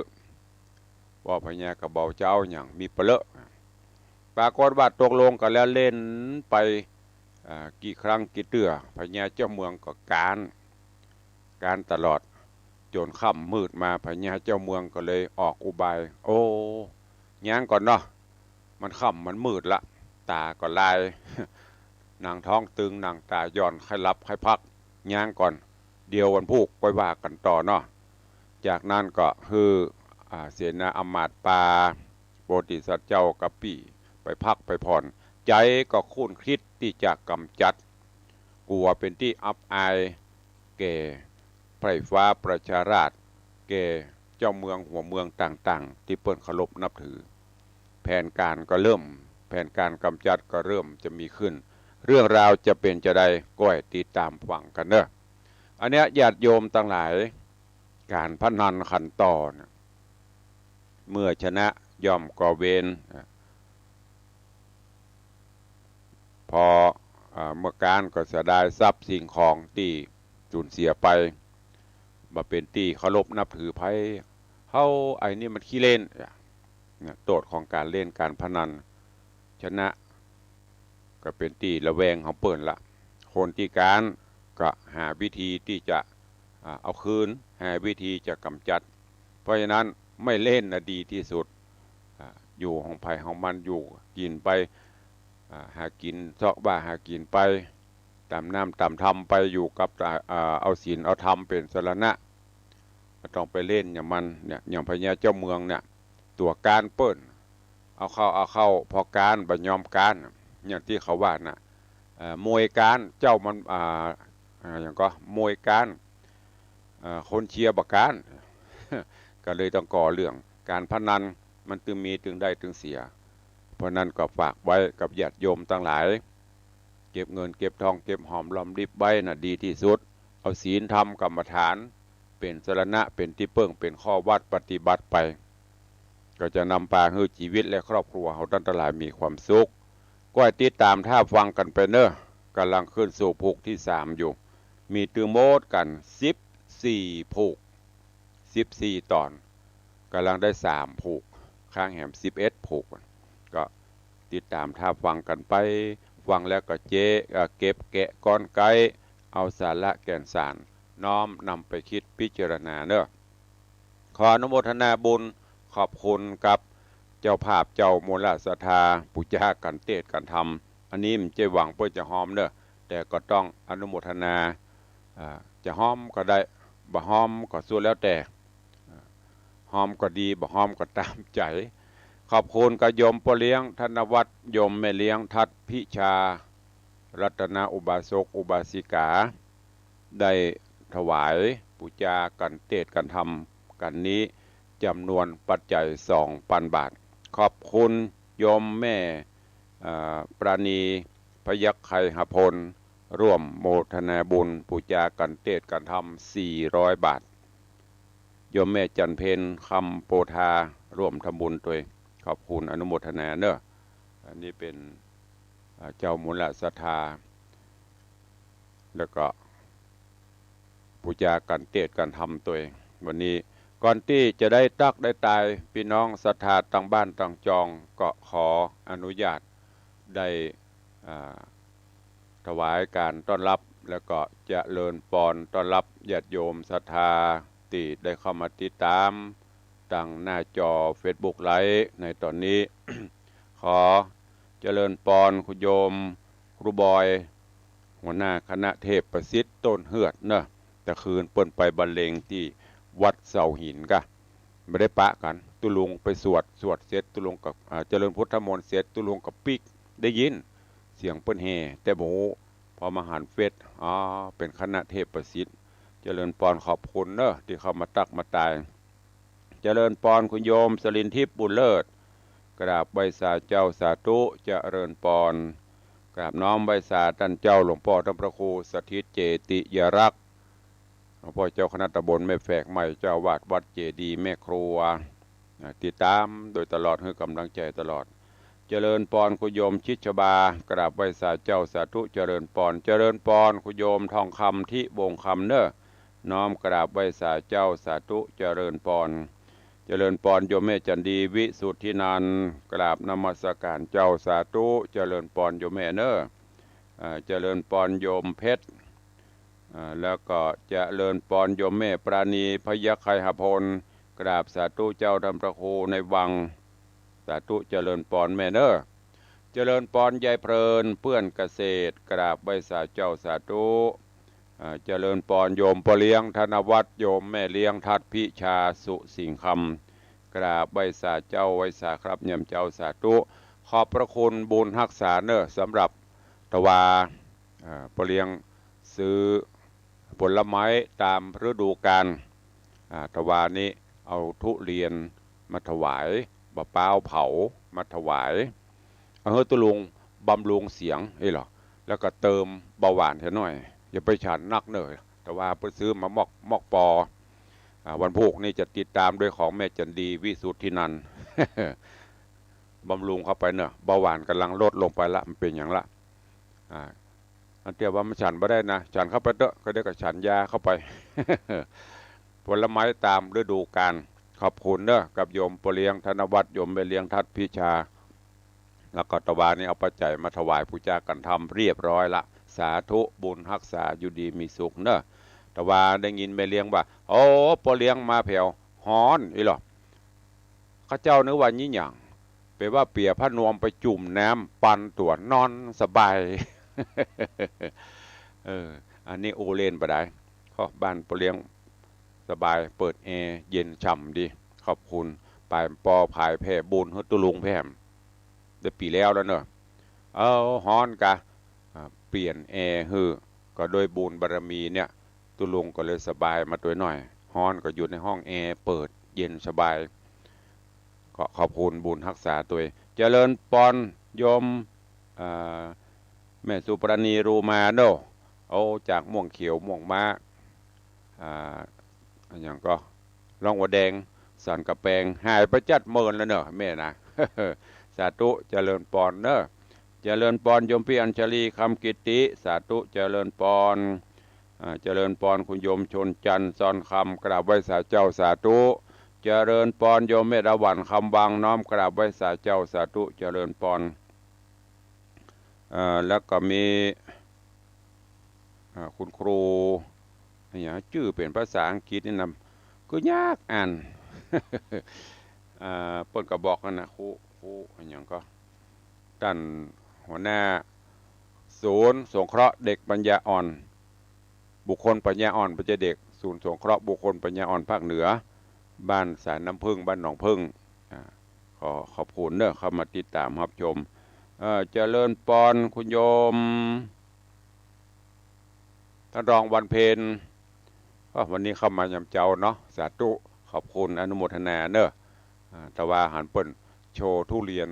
ป้อพญาก็บอกจะเอาหยัง มีปะเลอะ ปรากฏว่าตกลงกั๋นแล้วเล่นไป อ่า กี่ครั้งกี่เตื้อ พญาเจ้าเมืองก็ก๊าน ก๊านตลอด จ๋นค่ำมืดมา พญาเจ้าเมืองก็เลยออกอุบาย โอ้ ย้างก่อนเนาะ มันค่ำมันมืดละ ต๋าก็ลาย หนังท้องตึง หนังต๋าย่อน ใค่หลับใค่พัก ย้างก่อน เดี๋ยววันพูกค่อยว่ากั๋นต่อเนาะ จากนั้นก็หื้อ อ่า เสนาอำมาตย์ปา โพธิสัตว์เจ้ากัปปี้ไปพักไปผ่อน ใจ๋ก็ครุ่นคิดตี้จะก๋ำจัด กั๋วเป๋นตี้อับอายแก่ไพร่ฟ้าประชาราษฎร์ แก่เจ้าเมืองหัวเมืองต่างๆ ตี้เปิ้นเคารพนับถือ แผนก๋านก็เริ่ม แผนก๋านก๋ำจัดก็เริ่มจะมีขึ้น เรื่องราวจะเป๋นจาใด ก้อยติดต๋ามฟังกั๋นเน่อ อันเนี้ยญาติโยมตังหลาย ก๋านพนันขันต่อน่ะ เมื่อชนะย่อมก่อเวร อ่ะ พอ อ่า เมื่อก๊านก็เสียดายทรัพย์สิ่งของตี้สูญเสียไป บ่เป๋นตี้เคารพนับถือใผ เฮาไอ้นี่มันขี้เล่น อ่ะ เนี่ย โต้ษของก๋านเล่นก๋านพนัน ชนะ ก็เป๋นตี้ระแวงของเปิ้นละ คนตี้ก๊านก็หาวิธีตี้จะ อ่า เอาคืน หาวิธีจะก๋ำจัด เพราะฉะนั้นไม่เล่นน่ะดีตี้สุด อ่า อยู่ของใผของมัน อยู่กิ๋นไป อ่า หากิ๋นเซาะบ้าหากิ๋นไป ต๋ามน้ำต๋ามธรรมไป อยู่กับ อ่า เอาศีลเอาธรรมเป๋นสรณะ บ่ต้องไปเล่นอย่างมัน เนี่ย อย่างพญาเจ้าเมืองเนี่ย ตั๋วก๊านเปิ้น เอาเข้า เอาเข้า พอก๊านบ่ยอมก๊าน อย่างตี้เขาว่าน่ะ เอ่อ มวยก๊าน เจ้ามัน อ่า อ่า อย่างก็มวยก๊าน เอ่อ คนเชียร์บ่ก๊าน ก็เลยต้องก่อเรื่อง ก๋านพนันมันตึงมีตึงได้ตึงเสีย เพราะนั้นก็ฝากไว้กับญาติโยมตังหลาย เก็บเงินเก็บทองเก็บหอมรอมริบไว้น่ะดีตี้สุด เอาศีลธรรมกรรมฐานเป๋นสรณะ เป๋นตี้เปิ้ง เป๋นข้อวัดปฏิบัติไป ก็จะนำพาหื้อจีวิตและครอบครัวเฮาตังหลายมีความสุข ก้อยติดต๋ามถ้าฟังกั๋นไปเน่อ ก่ำลังขึ้นสู่ผูกตี้สามอยู่ มีตึงหมดกั๋นสิบสี่ผูก สิบสี่ต๋อน ก่ำลังได้สามผูก ค้างแหมสิบเอ็ดผูก ก็ติดต๋ามถ้าฟังกั๋นไป ฟังแล้วก็เจ๊ เอ่อ เก็บแกะก้อนไก๊ เอาสาระแก่นสาร น้อมนำไปคิดพิจารณาเน่อ ขออนุโมทนาบุญ ขอบคุณกับเจ้าภาพเจ้ามูลศรัทธา ปู๋จากั๋นเตศน์กั๋นธรรม อันนี้บ่ใจ้หวังเปื้อจะฮอมเน่อ แต่ก็ต้องอนุโมทนา อ่า จะฮอมก็ได้ บ่ฮอมก็สุดแล้วแต่ อ่า ฮอมก็ดี บ่ฮอมก็ต๋ามใจ๋ ขอบคุณกับโยมป้อเลี้ยงธนวัฒน์ โยมแม่เลี้ยงทัศน์พิชา รัตนอุบาสกอุบาสิกา ได้ถวายปู๋จากั๋นเตศน์กั๋นธรรมกั๋นนี้ จ๋ำนวนปัจจัยสองปันบาท ขอบคุณโยมแม่ เอ่อ ปราณี พยัคฆไคหพล ร่วมโมทนาบุญปู๋จากั๋นเตศน์กั๋นธรรมสี่ร้อยบาท โยมแม่จันเพ็ญ คำโพธา ร่วมทำบุญตวย ขอบคุณอนุโมทนาเน่อ อันนี้เป๋น อ่า เจ้ามูลศรัทธา แล้วก็ปู๋จากั๋นเตศน์กั๋นธรรมตวย วันนี้ ก่อนตี้จะได้ตั๊กได้ตาย ปี้น้องศรัทธาตังบ้านตังจอง ก็ขออนุญาตได้ อ่า ถวายก๋านต้อนรับ แล้วก็เจริญปอนต้อนรับญาติโยมศรัทธาตี้ได้เข้ามาติดต๋าม ตางหน้าจอเฟซบุ๊กไลฟ์ในต๋อนนี้ ขอเจริญปอนคุณโยมครูบอย หัวหน้าคณะเทพประสิทธิ์ต้นเฮือดเน่อ ตะคืนเปิ้นไปบรรเลงตี้วัดเสาหินกะ บ่ได้ปะกั๋น ตุ๊ลุงไปสวด สวดเสร็จตุ๊ลุงก็ อ่า เจริญพุทธมนต์เสร็จตุ๊ลุงก็ปิ๊ก ได้ยินเสียงเปิ้นแห่ แต่บ่ฮู้ พอมาหันเฟซ อ๋อ เป๋นคณะเทพประสิทธิ์ เจริญปอนขอบคุณเน่อตี้เข้ามาตั๊กมาตาย เจริญปอนคุณโยมสลินทิพย์บุญเลิศ กราบไหว้สาเจ้าสาธุ เจริญปอน กราบน้อมไหว้สาต้านเจ้าหลวงป้อต้านพระครูสถิตเจติยรักษ์ หลวงป้อเจ้าคณะตำบลแม่แฝกใหม่ เจ้าอาวาสวัดเจดีย์แม่ครัว อ่า ติดต๋ามโดยตลอด หื้อกำลังใจ๋ตลอด เจริญปอนคุณโยมชิดชบา กราบไหว้สาเจ้าสาธุ เจริญปอน เจริญปอนคุณโยมทองคำทิวงศ์คำเน่อ น้อมกราบไหว้สาเจ้าสาธุ เจริญปอน เจริญปอนโยมแม่จันดี วิสุทธินันท์ กราบนมัสการเจ้า สาธุ เจริญปอนโยมแม่เนอะ อ่า เจริญปอนโยมเพชร อ่า แล้วก็เจริญปอนโยมแม่ปราณี พยัคฆไคหพล กราบสาธุเจ้า ท่านพระครูในวัง สาธุ เจริญปอนแม่เนอะ เจริญปอนยายเพลิน เปื้อนเกษตร กราบไหว้สาเจ้า สาธุ อ่า เจริญปอนโยมป้อเลี้ยงธนวัฒน์ โยมแม่เลี้ยงทัดพิชา สุสิงห์คำ กราบไหว้สาเจ้า ไหว้สาครับยามเจ๊า สาธุ ขอบพระคุณบุญฮักษาเนอะ สำหรับตะวา อ่า ป้อเลี้ยงซื้อผลไม้ตามฤดูกาล อ่า ตะวานี้เอาทุเรียนมาถวาย บ่าป๊าวเผามาถวาย เอาหื้อตุ๊ลุงบำรุงเสียงอี้เหรอ แล้วก็เติมเบาหวานเหียหน่อย อย่าไปฉันนักเนอะ ตะวาไปซื้อมามอก มอกปอ อ่า วันพูกนี้จะติดตามด้วยของแม่จันดี วิสุทธินันท์ บำรุงเข้าไปเนอะ เบาหวานกำลังลดลงไปละ มันเป๋นหยังละ อ่า อันเตี้ยว่ามันฉันบ่ได้นะ ฉันเข้าไปเต๊อะ ก็เดี๋ยวก็ฉันยาเข้าไป ผลไม้ตามฤดูกาล ขอบคุณเนอะ กับโยมป้อเลี้ยงธนวัฒน์ โยมแม่เลี้ยงทัดพิชา แล้วก็ตะวานี้เอาปัจจัยมาถวายปู๋จากัณฑ์ธรรมเรียบร้อยละ สาธุ บุญฮักษาอยู่ดีมีสุขเนอะ ตะวาได้ยินแม่เลี้ยงว่า โอ้ ป้อเลี้ยงมาแผวฮ้อนอี้เหรอ ข้าเจ้านึกว่างี้หยัง เป๋นว่าเปียผ้านวมไปจุ่มน้ำปั่นตั๋วนอนสบาย เออ อันนี้อู้เล่นไปได้ ก็บ้านป้อเลี้ยงสบาย เปิดแอร์เย็นฉ่ำดี ขอบคุณ ป๋ายปอผายแผ่บุญหื้อตุ๊ลุงแผ่ม ได้ปี๋แล้วแล้วเนอะ เอ้า ฮ้อนกะ อ่า เปลี่ยนแอร์หื้อ ก็ด้วยบุญบารมีเนี่ย ตุ๊ลุงก็เลยสบายมาตวยหน่อย ฮ้อนก็อยู่ในห้องแอร์เปิดเย็นสบาย ก็ขอบคุณบุญฮักษาตวย เจริญปอนโยม อ่า แม่สุปราณี รูมาเนอะ โอ้ จากม่วงเขียวม่วงม้า อ่า อะหยังก็ ร่องหัวแดง สันกำแปง หายไปจัดเมินแล้วเนอะแม่นะ สาธุ เจริญปอนเนอะ เจริญปอนโยมปี้อัญชลี คำกิตติ สาธุ เจริญปอน อ่า เจริญปอนคุณโยมชนจันทร์ ซอนคำ กราบไหว้สาเจ้า สาธุ เจริญปอนโยมแม่ดาหวัน คำวัง น้อมกราบไหว้สาเจ้า สาธุ เจริญปอน เอ่อ แล้วก็มี อ่า คุณครู อะหยังจื้อเป๋นภาษาอังกฤษนี่นะ ก็ยากอ่าน อ่า เปิ้นก็บอกกั๋นนะ ครู ครู อะหยังก็ ต้านหัวหน้าศูนย์สงเคราะห์เด็กปัญญาอ่อน บุคคลปัญญาอ่อน บ่ใจ้เด็ก ศูนย์สงเคราะห์บุคคลปัญญาอ่อนภาคเหนือ บ้านสายน้ำผึ้ง บ้านหนองผึ้ง อ่า ขอขอบคุณเนอะ เข้ามาติดตามรับชม เอ่อ เจริญปอนคุณโยม ท่านรองวันเพ็ญ อ้อ วันนี้เข้ามายามเจ๊าเนาะ สาธุ ขอบคุณ อนุโมทนาเนอะ อ่า ตะวาหันเปิ้นโชว์ทุเรียน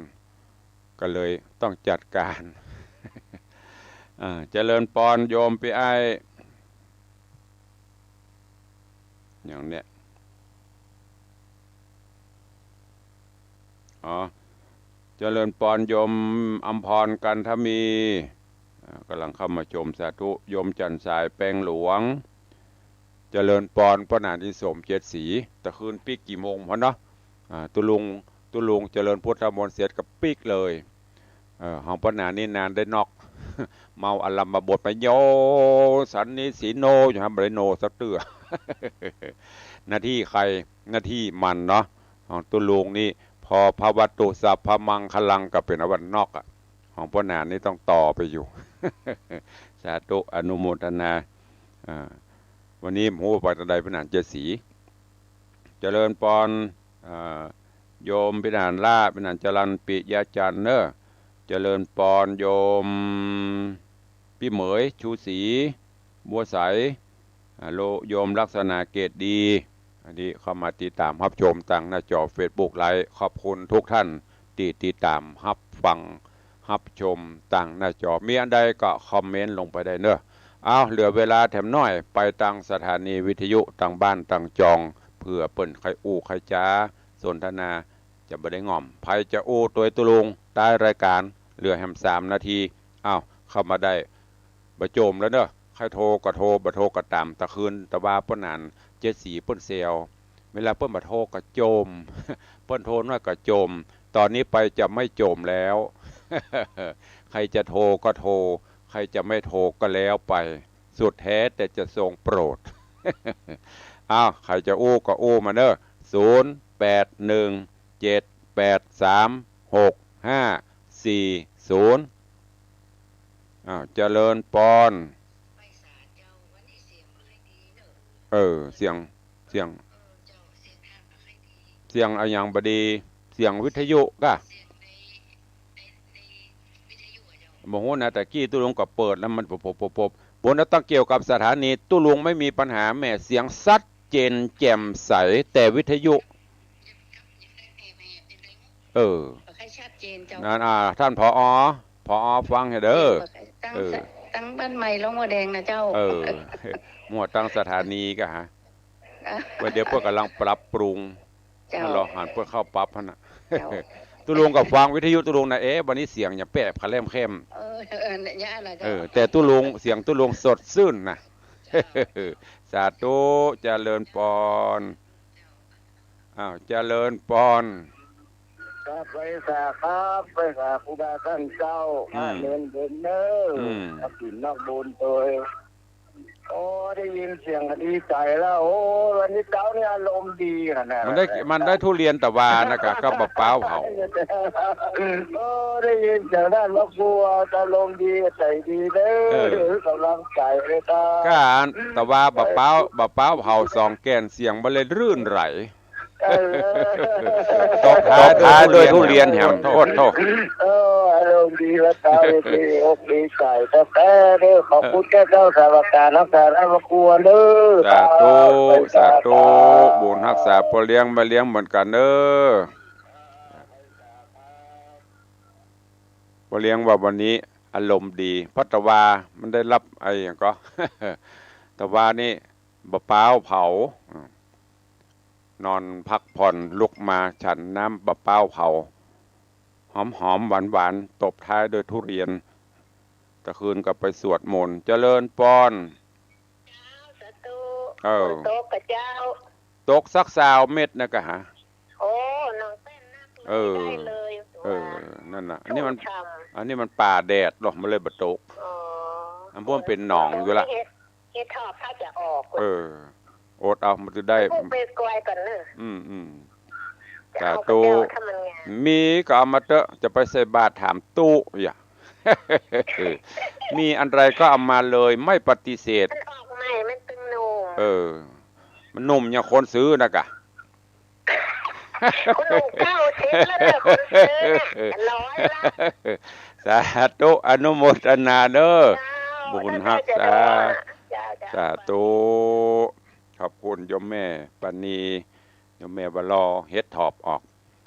ก็เลยต้องจัดการ อ่า เจริญปอนโยมปี้อ้าย อย่างเนี้ย อ๋อ เจริญปอนโยมอำพร กันทมี อ่า กำลังเข้ามาชม สาธุ โยมจันทร์สาย แปงหลวง เจริญปอน ป้อหนานอินสม เจ็ดสี ตะคืนปิ๊กกี่โมงพ่อเนาะ อ่า ตุ๊ลุง ตุ๊ลุงเจริญพุทธมนต์เสร็จก็ปิ๊กเลย เอ่อ ของป้อหนานนี่นานได้นอก เมาอารัมมาบทไปโย สันนิสิโน อยู่ฮะ บ่ได้โนสักเตื้อ หน้าที่ใคร หน้าที่มันเนาะ ของตุ๊ลุงนี่ พอภะวะตุสัพพะมังคลัง ก็เป๋นอันวันนอกอะ ของป้อหนานนี่ต้องต่อไปอยู่ สาธุ อนุโมทนา อ่า วันนี้บ่ฮู้ไปตอนใด ป้อหนานเจ็ดสี เจริญปอน อ่า โยมปี้หนานล่า ปี้หนานจรัญ ปิยะจันทร์เนอะ เจริญปอนโยมปี้เหมย ชูศรี บัวใส อ่า โล โยมลักษณะเกตดี อันนี้เข้ามาติดตามรับชมตางหน้าจอเฟซบุ๊กไลฟ์ ขอบคุณทุกท่านตี้ติดตามรับฟัง รับชมตางหน้าจอ มีอันใดก็คอมเมนต์ลงไปได้เนอะ เอา เหลือเวลาแถมหน้อย ไปตางสถานีวิทยุตางบ้านตางจอง เผื่อเปิ้นใค่อู้ใค่จ๋า สนทนา จะบ่ได้ง่อม ใผจะอู้ตวยตุ๊ลุง ท้ายรายการ เหลือแหมสามนาที เอา เข้ามาได้ บ่โจมแล้วเนอะ ใค่โทรก็โทร บ่โทรก็ต๋าม ตะคืนตะวาป้อหนานเจ็ดสีเปิ้นแซว เวลาเปิ้นบ่โทรก็จ่ม เปิ้นโทรน้อยก็จ่ม ต๋อนนี้ไปจะไม่จ่มแล้ว ใครจะโทรก็โทร ใครจะไม่โทรก็แล้วไป สุดแท้แต่จะทรงโปรด อ้าว ใครจะอู้ก็อู้มาเน่อ ศูนย์ แปด หนึ่ง เจ็ด แปด สาม หก ห้า สี่ ศูนย์ อ้าว เจริญปอน เออ เสียง เสียง เสียงอะหยังบ่ดี เสียงวิทยุกะ บ่ฮู้นะ ตะกี้ตุ๊ลุงก็เปิดแล้วมันปบ ปบ ปบ ปบ บ่นะ ต้องเกี่ยวกับสถานี ตุ๊ลุงไม่มีปัญหา แหม เสียงชัดเจนแจ่มใส แต่วิทยุ เออ บ่ค่อยชัดเจนเจ้า นั่น อ่า ท่าน ผอ ผอ ฟังให้เด้อ บ่ค่อย ตั้ง เออ สะ ตั้งบ้านใหม่หลวงบัวแดงนะเจ้า เออ มั่วตั้งสถานีกะฮะ อ่ะ ว่าเดี๋ยวเปิ้นก่ำลังปรับปรุง เจ้า รอหันเปิ้นเข้าปรับหั้นน่ะ เจ้า ตุ๊ลุงก็ฟังวิทยุตุ๊ลุงนะ เอ๊ะ วันนี้เสียงหยังแปบคะแล่มแคล่ม เออ เออ เนี่ย อะไรเจ้า เออ แต่ตุ๊ลุง เสียงตุ๊ลุงสดชื่นนะ เจ้า สาธุ เจริญปอน อ้าว เจริญปอน ครับ ไหว้สาครับ ไหว้สาครูบาท่านเจ้า อืม พระเนรเดินเนอร์ อืม พระศีลนอกบุญโดย โอ้ ได้ยินเสียงก็ดีใจ๋แล้ว โอ้ วันนี้เจ๊านี่อารมณ์ดีขนาด มันได้ นั้นเลย มันได้ทุเรียนตะวานะกะ กับบ่าป๊าวเผา โอ้ ได้ยินเสียงท่านพระครูอารมณ์ดี ใจ๋ดีเด้อ เออ ก๋ำลังใจ๋เลยครับ กะอันตะวาบ่าป๊าว บ่าป๊าวเผาสองแก่น เสียงมันเลยรื่นไหล เออ ตบท้ายด้วยทุเรียนแหม โทษ โทษ เออ อารมณ์ดีแล้วเจ๊า ดีอกดีใจ๋แต๊ๆ เด้อ ขอบคุณเจ้า เจ้าสาบาการรักษาได้มากวนเด้อ สาธุ สาธุ บุญฮักษาป้อเลี้ยงแม่เลี้ยงเหมือนกั๋นเด้อ ป้อเลี้ยงว่าวันนี้อารมณ์ดี เพราะตะวามันได้รับไอ้หยังก็ ตะวานี่บ่าป๊าวเผา อืม นอนพักผ่อน ลุกมาฉันน้ำบ่าป๊าวเผา หอมๆ หวานๆ ตบท้ายด้วยทุเรียน ตะคืนก็ไปสวดมนต์ เจริญปอน เจ้า สาธุ เออ ฝนตกกะเจ้า ตกสักซาวเม็ดนะกะฮะ โอ้ หนองแป้นนักเลย เออ ได้เลย เออ ว่า นั่นน่ะ อันนี้มัน ชุ่มฉ่ำ อันนี้มันป่าแดดหรอก มันเลยบ่ตก อ๋อ อันพวกมันเป๋นหนองอยู่ละ เห็ด เห็ดถอบถ้าจะออก เออ อดเอา มันจะได้ ปลูกไปกวยก่อนเนอะ อืม อืม จะเอา สาธุ กะเจ้า ถ้ามันงาม มีก็เอามาเต๊อะ จะไปใส่บาตรถามตุ๊อย่า มีอันใดก็เอามาเลย ไม่ปฏิเสธ มันออกใหม่ มันตึงหนุ่ม เออ มันหนุ่มอย่างคนซื้อนะกะ คนหนุ่มเก้าสิบแล้วเนี่ย คนซื้อน่ะ ร้อยละ สาธุ อนุโมทนาเด้อ เจ้า บุญฮักษา เจ้า เจ้า สาธุ ขอบคุณโยมแม่ปานี โยมแม่บ่ารอ เห็ดถอบออก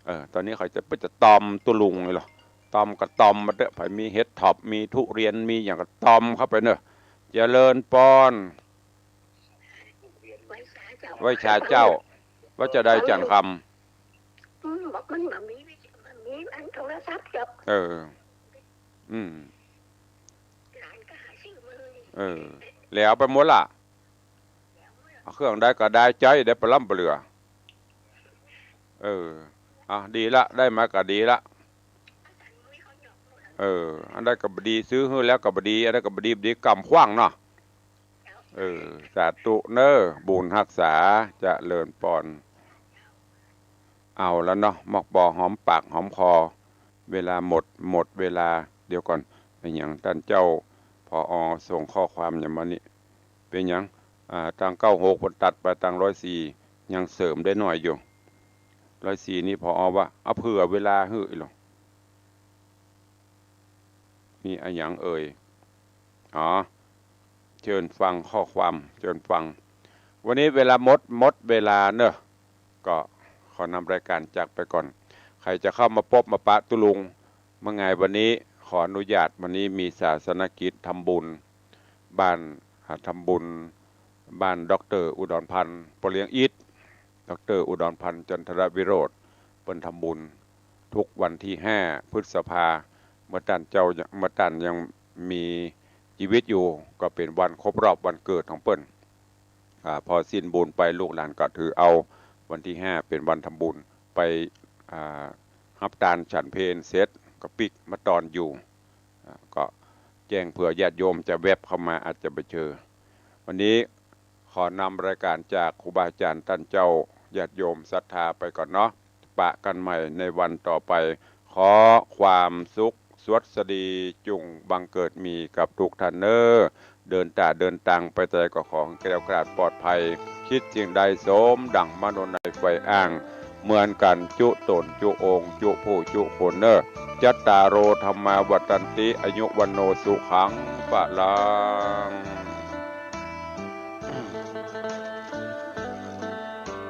เออ ต๋อนนี้เขาจะ เปิ้นจะตอมตุ๊ลุงเลยเหรอ ตอมก็ตอมมาเต๊อะ ใผมีเห็ดถอบ มีทุเรียน มีหยังก็ตอมเข้าไปเนอะ เจริญปอน ไหว้สาเจ้า ไหว้สาเจ้า ว่าจะได้จันทร์คำ อืม บอกมันบ่มี บ่มีอันโทรศัพท์เจ้า เออ อืม หลานก็หาซื้อมาเลย เออ แล้วไปหมดละ เอาเครื่องใดก็ได้ใจ๊ ได้ปะล้ำปะเหลือ เออ อ่ะ ดีละ ได้มาก็ดีละ เออ อันใดก็บ่ดี ซื้อหื้อแล้วก็บ่ดี อันใดก็บ่ดี บ่ดี กำขว้างเนาะ เออ สาธุเนอะ บุญฮักษา เจริญปอน เอาละเนาะ มอกปอหอมปากหอมคอ เวลาหมด หมดเวลา เดี๋ยวก่อน เป๋นหยังต้านเจ้า ผอ ส่งข้อความหยังมานี่ เป๋นหยัง อ่า ตางเก้าหกเปิ้นตัดไป ตางร้อยสี่ ยังเสริมได้หน้อยอยู่ ร้อยสี่ นี่ ผอ ว่า เอาเผื่อเวลาหื้ออีหลอ มีอะหยังเอ่ย อ๋อ เชิญฟังข้อความ เชิญฟัง วันนี้เวลาหมด หมดเวลาเนอะ ก็ขอนำรายการจากไปก่อน ใผจะเข้ามาปบมาปะตุ๊ลุง เมื่อไงวันนี้ ขออนุญาต วันนี้มีศาสนกิจทำบุญ บ้าน อ่า ทำบุญ บ้านด็อกเตอร์อุดรพันธ์ ป้อเลี้ยงอิทธิ์ ด็อกเตอร์อุดรพันธ์ จันทรวิโรจน์ เปิ้นทำบุญทุกวันที่ห้าพฤษภา เมื่อต้านเจ้ายัง เมื่อต้านยังมีจีวิตอยู่ ก็เป๋นวันครบรอบวันเกิดของเปิ้น อ่า พอสิ้นบุญไปลูกหลานก็ถือเอา วันตี้ห้าเป๋นวันทำบุญ ไป อ่า ฮับตานฉันเพลเสร็จก็ปิ๊กมาตอนอยู่ อ่า ก็แจ้งเผื่อญาติโยมจะแว็บเข้ามาอาจจะบ่เจอ วันนี้ขอนำรายการจากครูบาอาจ๋ารย์ต้านเจ้า ญาติโยมศรัทธาไปก่อนเนาะ ปะกั๋นใหม่ในวันต่อไป ขอความสุขสวัสดีจุ่งบังเกิดมีกับกู้ต้านเน่อ เดินต๋าเดินตังไปใดก็ขอแคล้วคลาดปลอดภัย คิดสิ่งใดสมดั่งมโนในใฝ่อ้าง เหมือนกั๋นจุ๊ต๋นจุ๊องค์จุ๊ผู้จุ๊คนเน่อ จัตตาโร ธัมมา วัฑฒันติ อายุ วัณโณ สุขัง พะลัง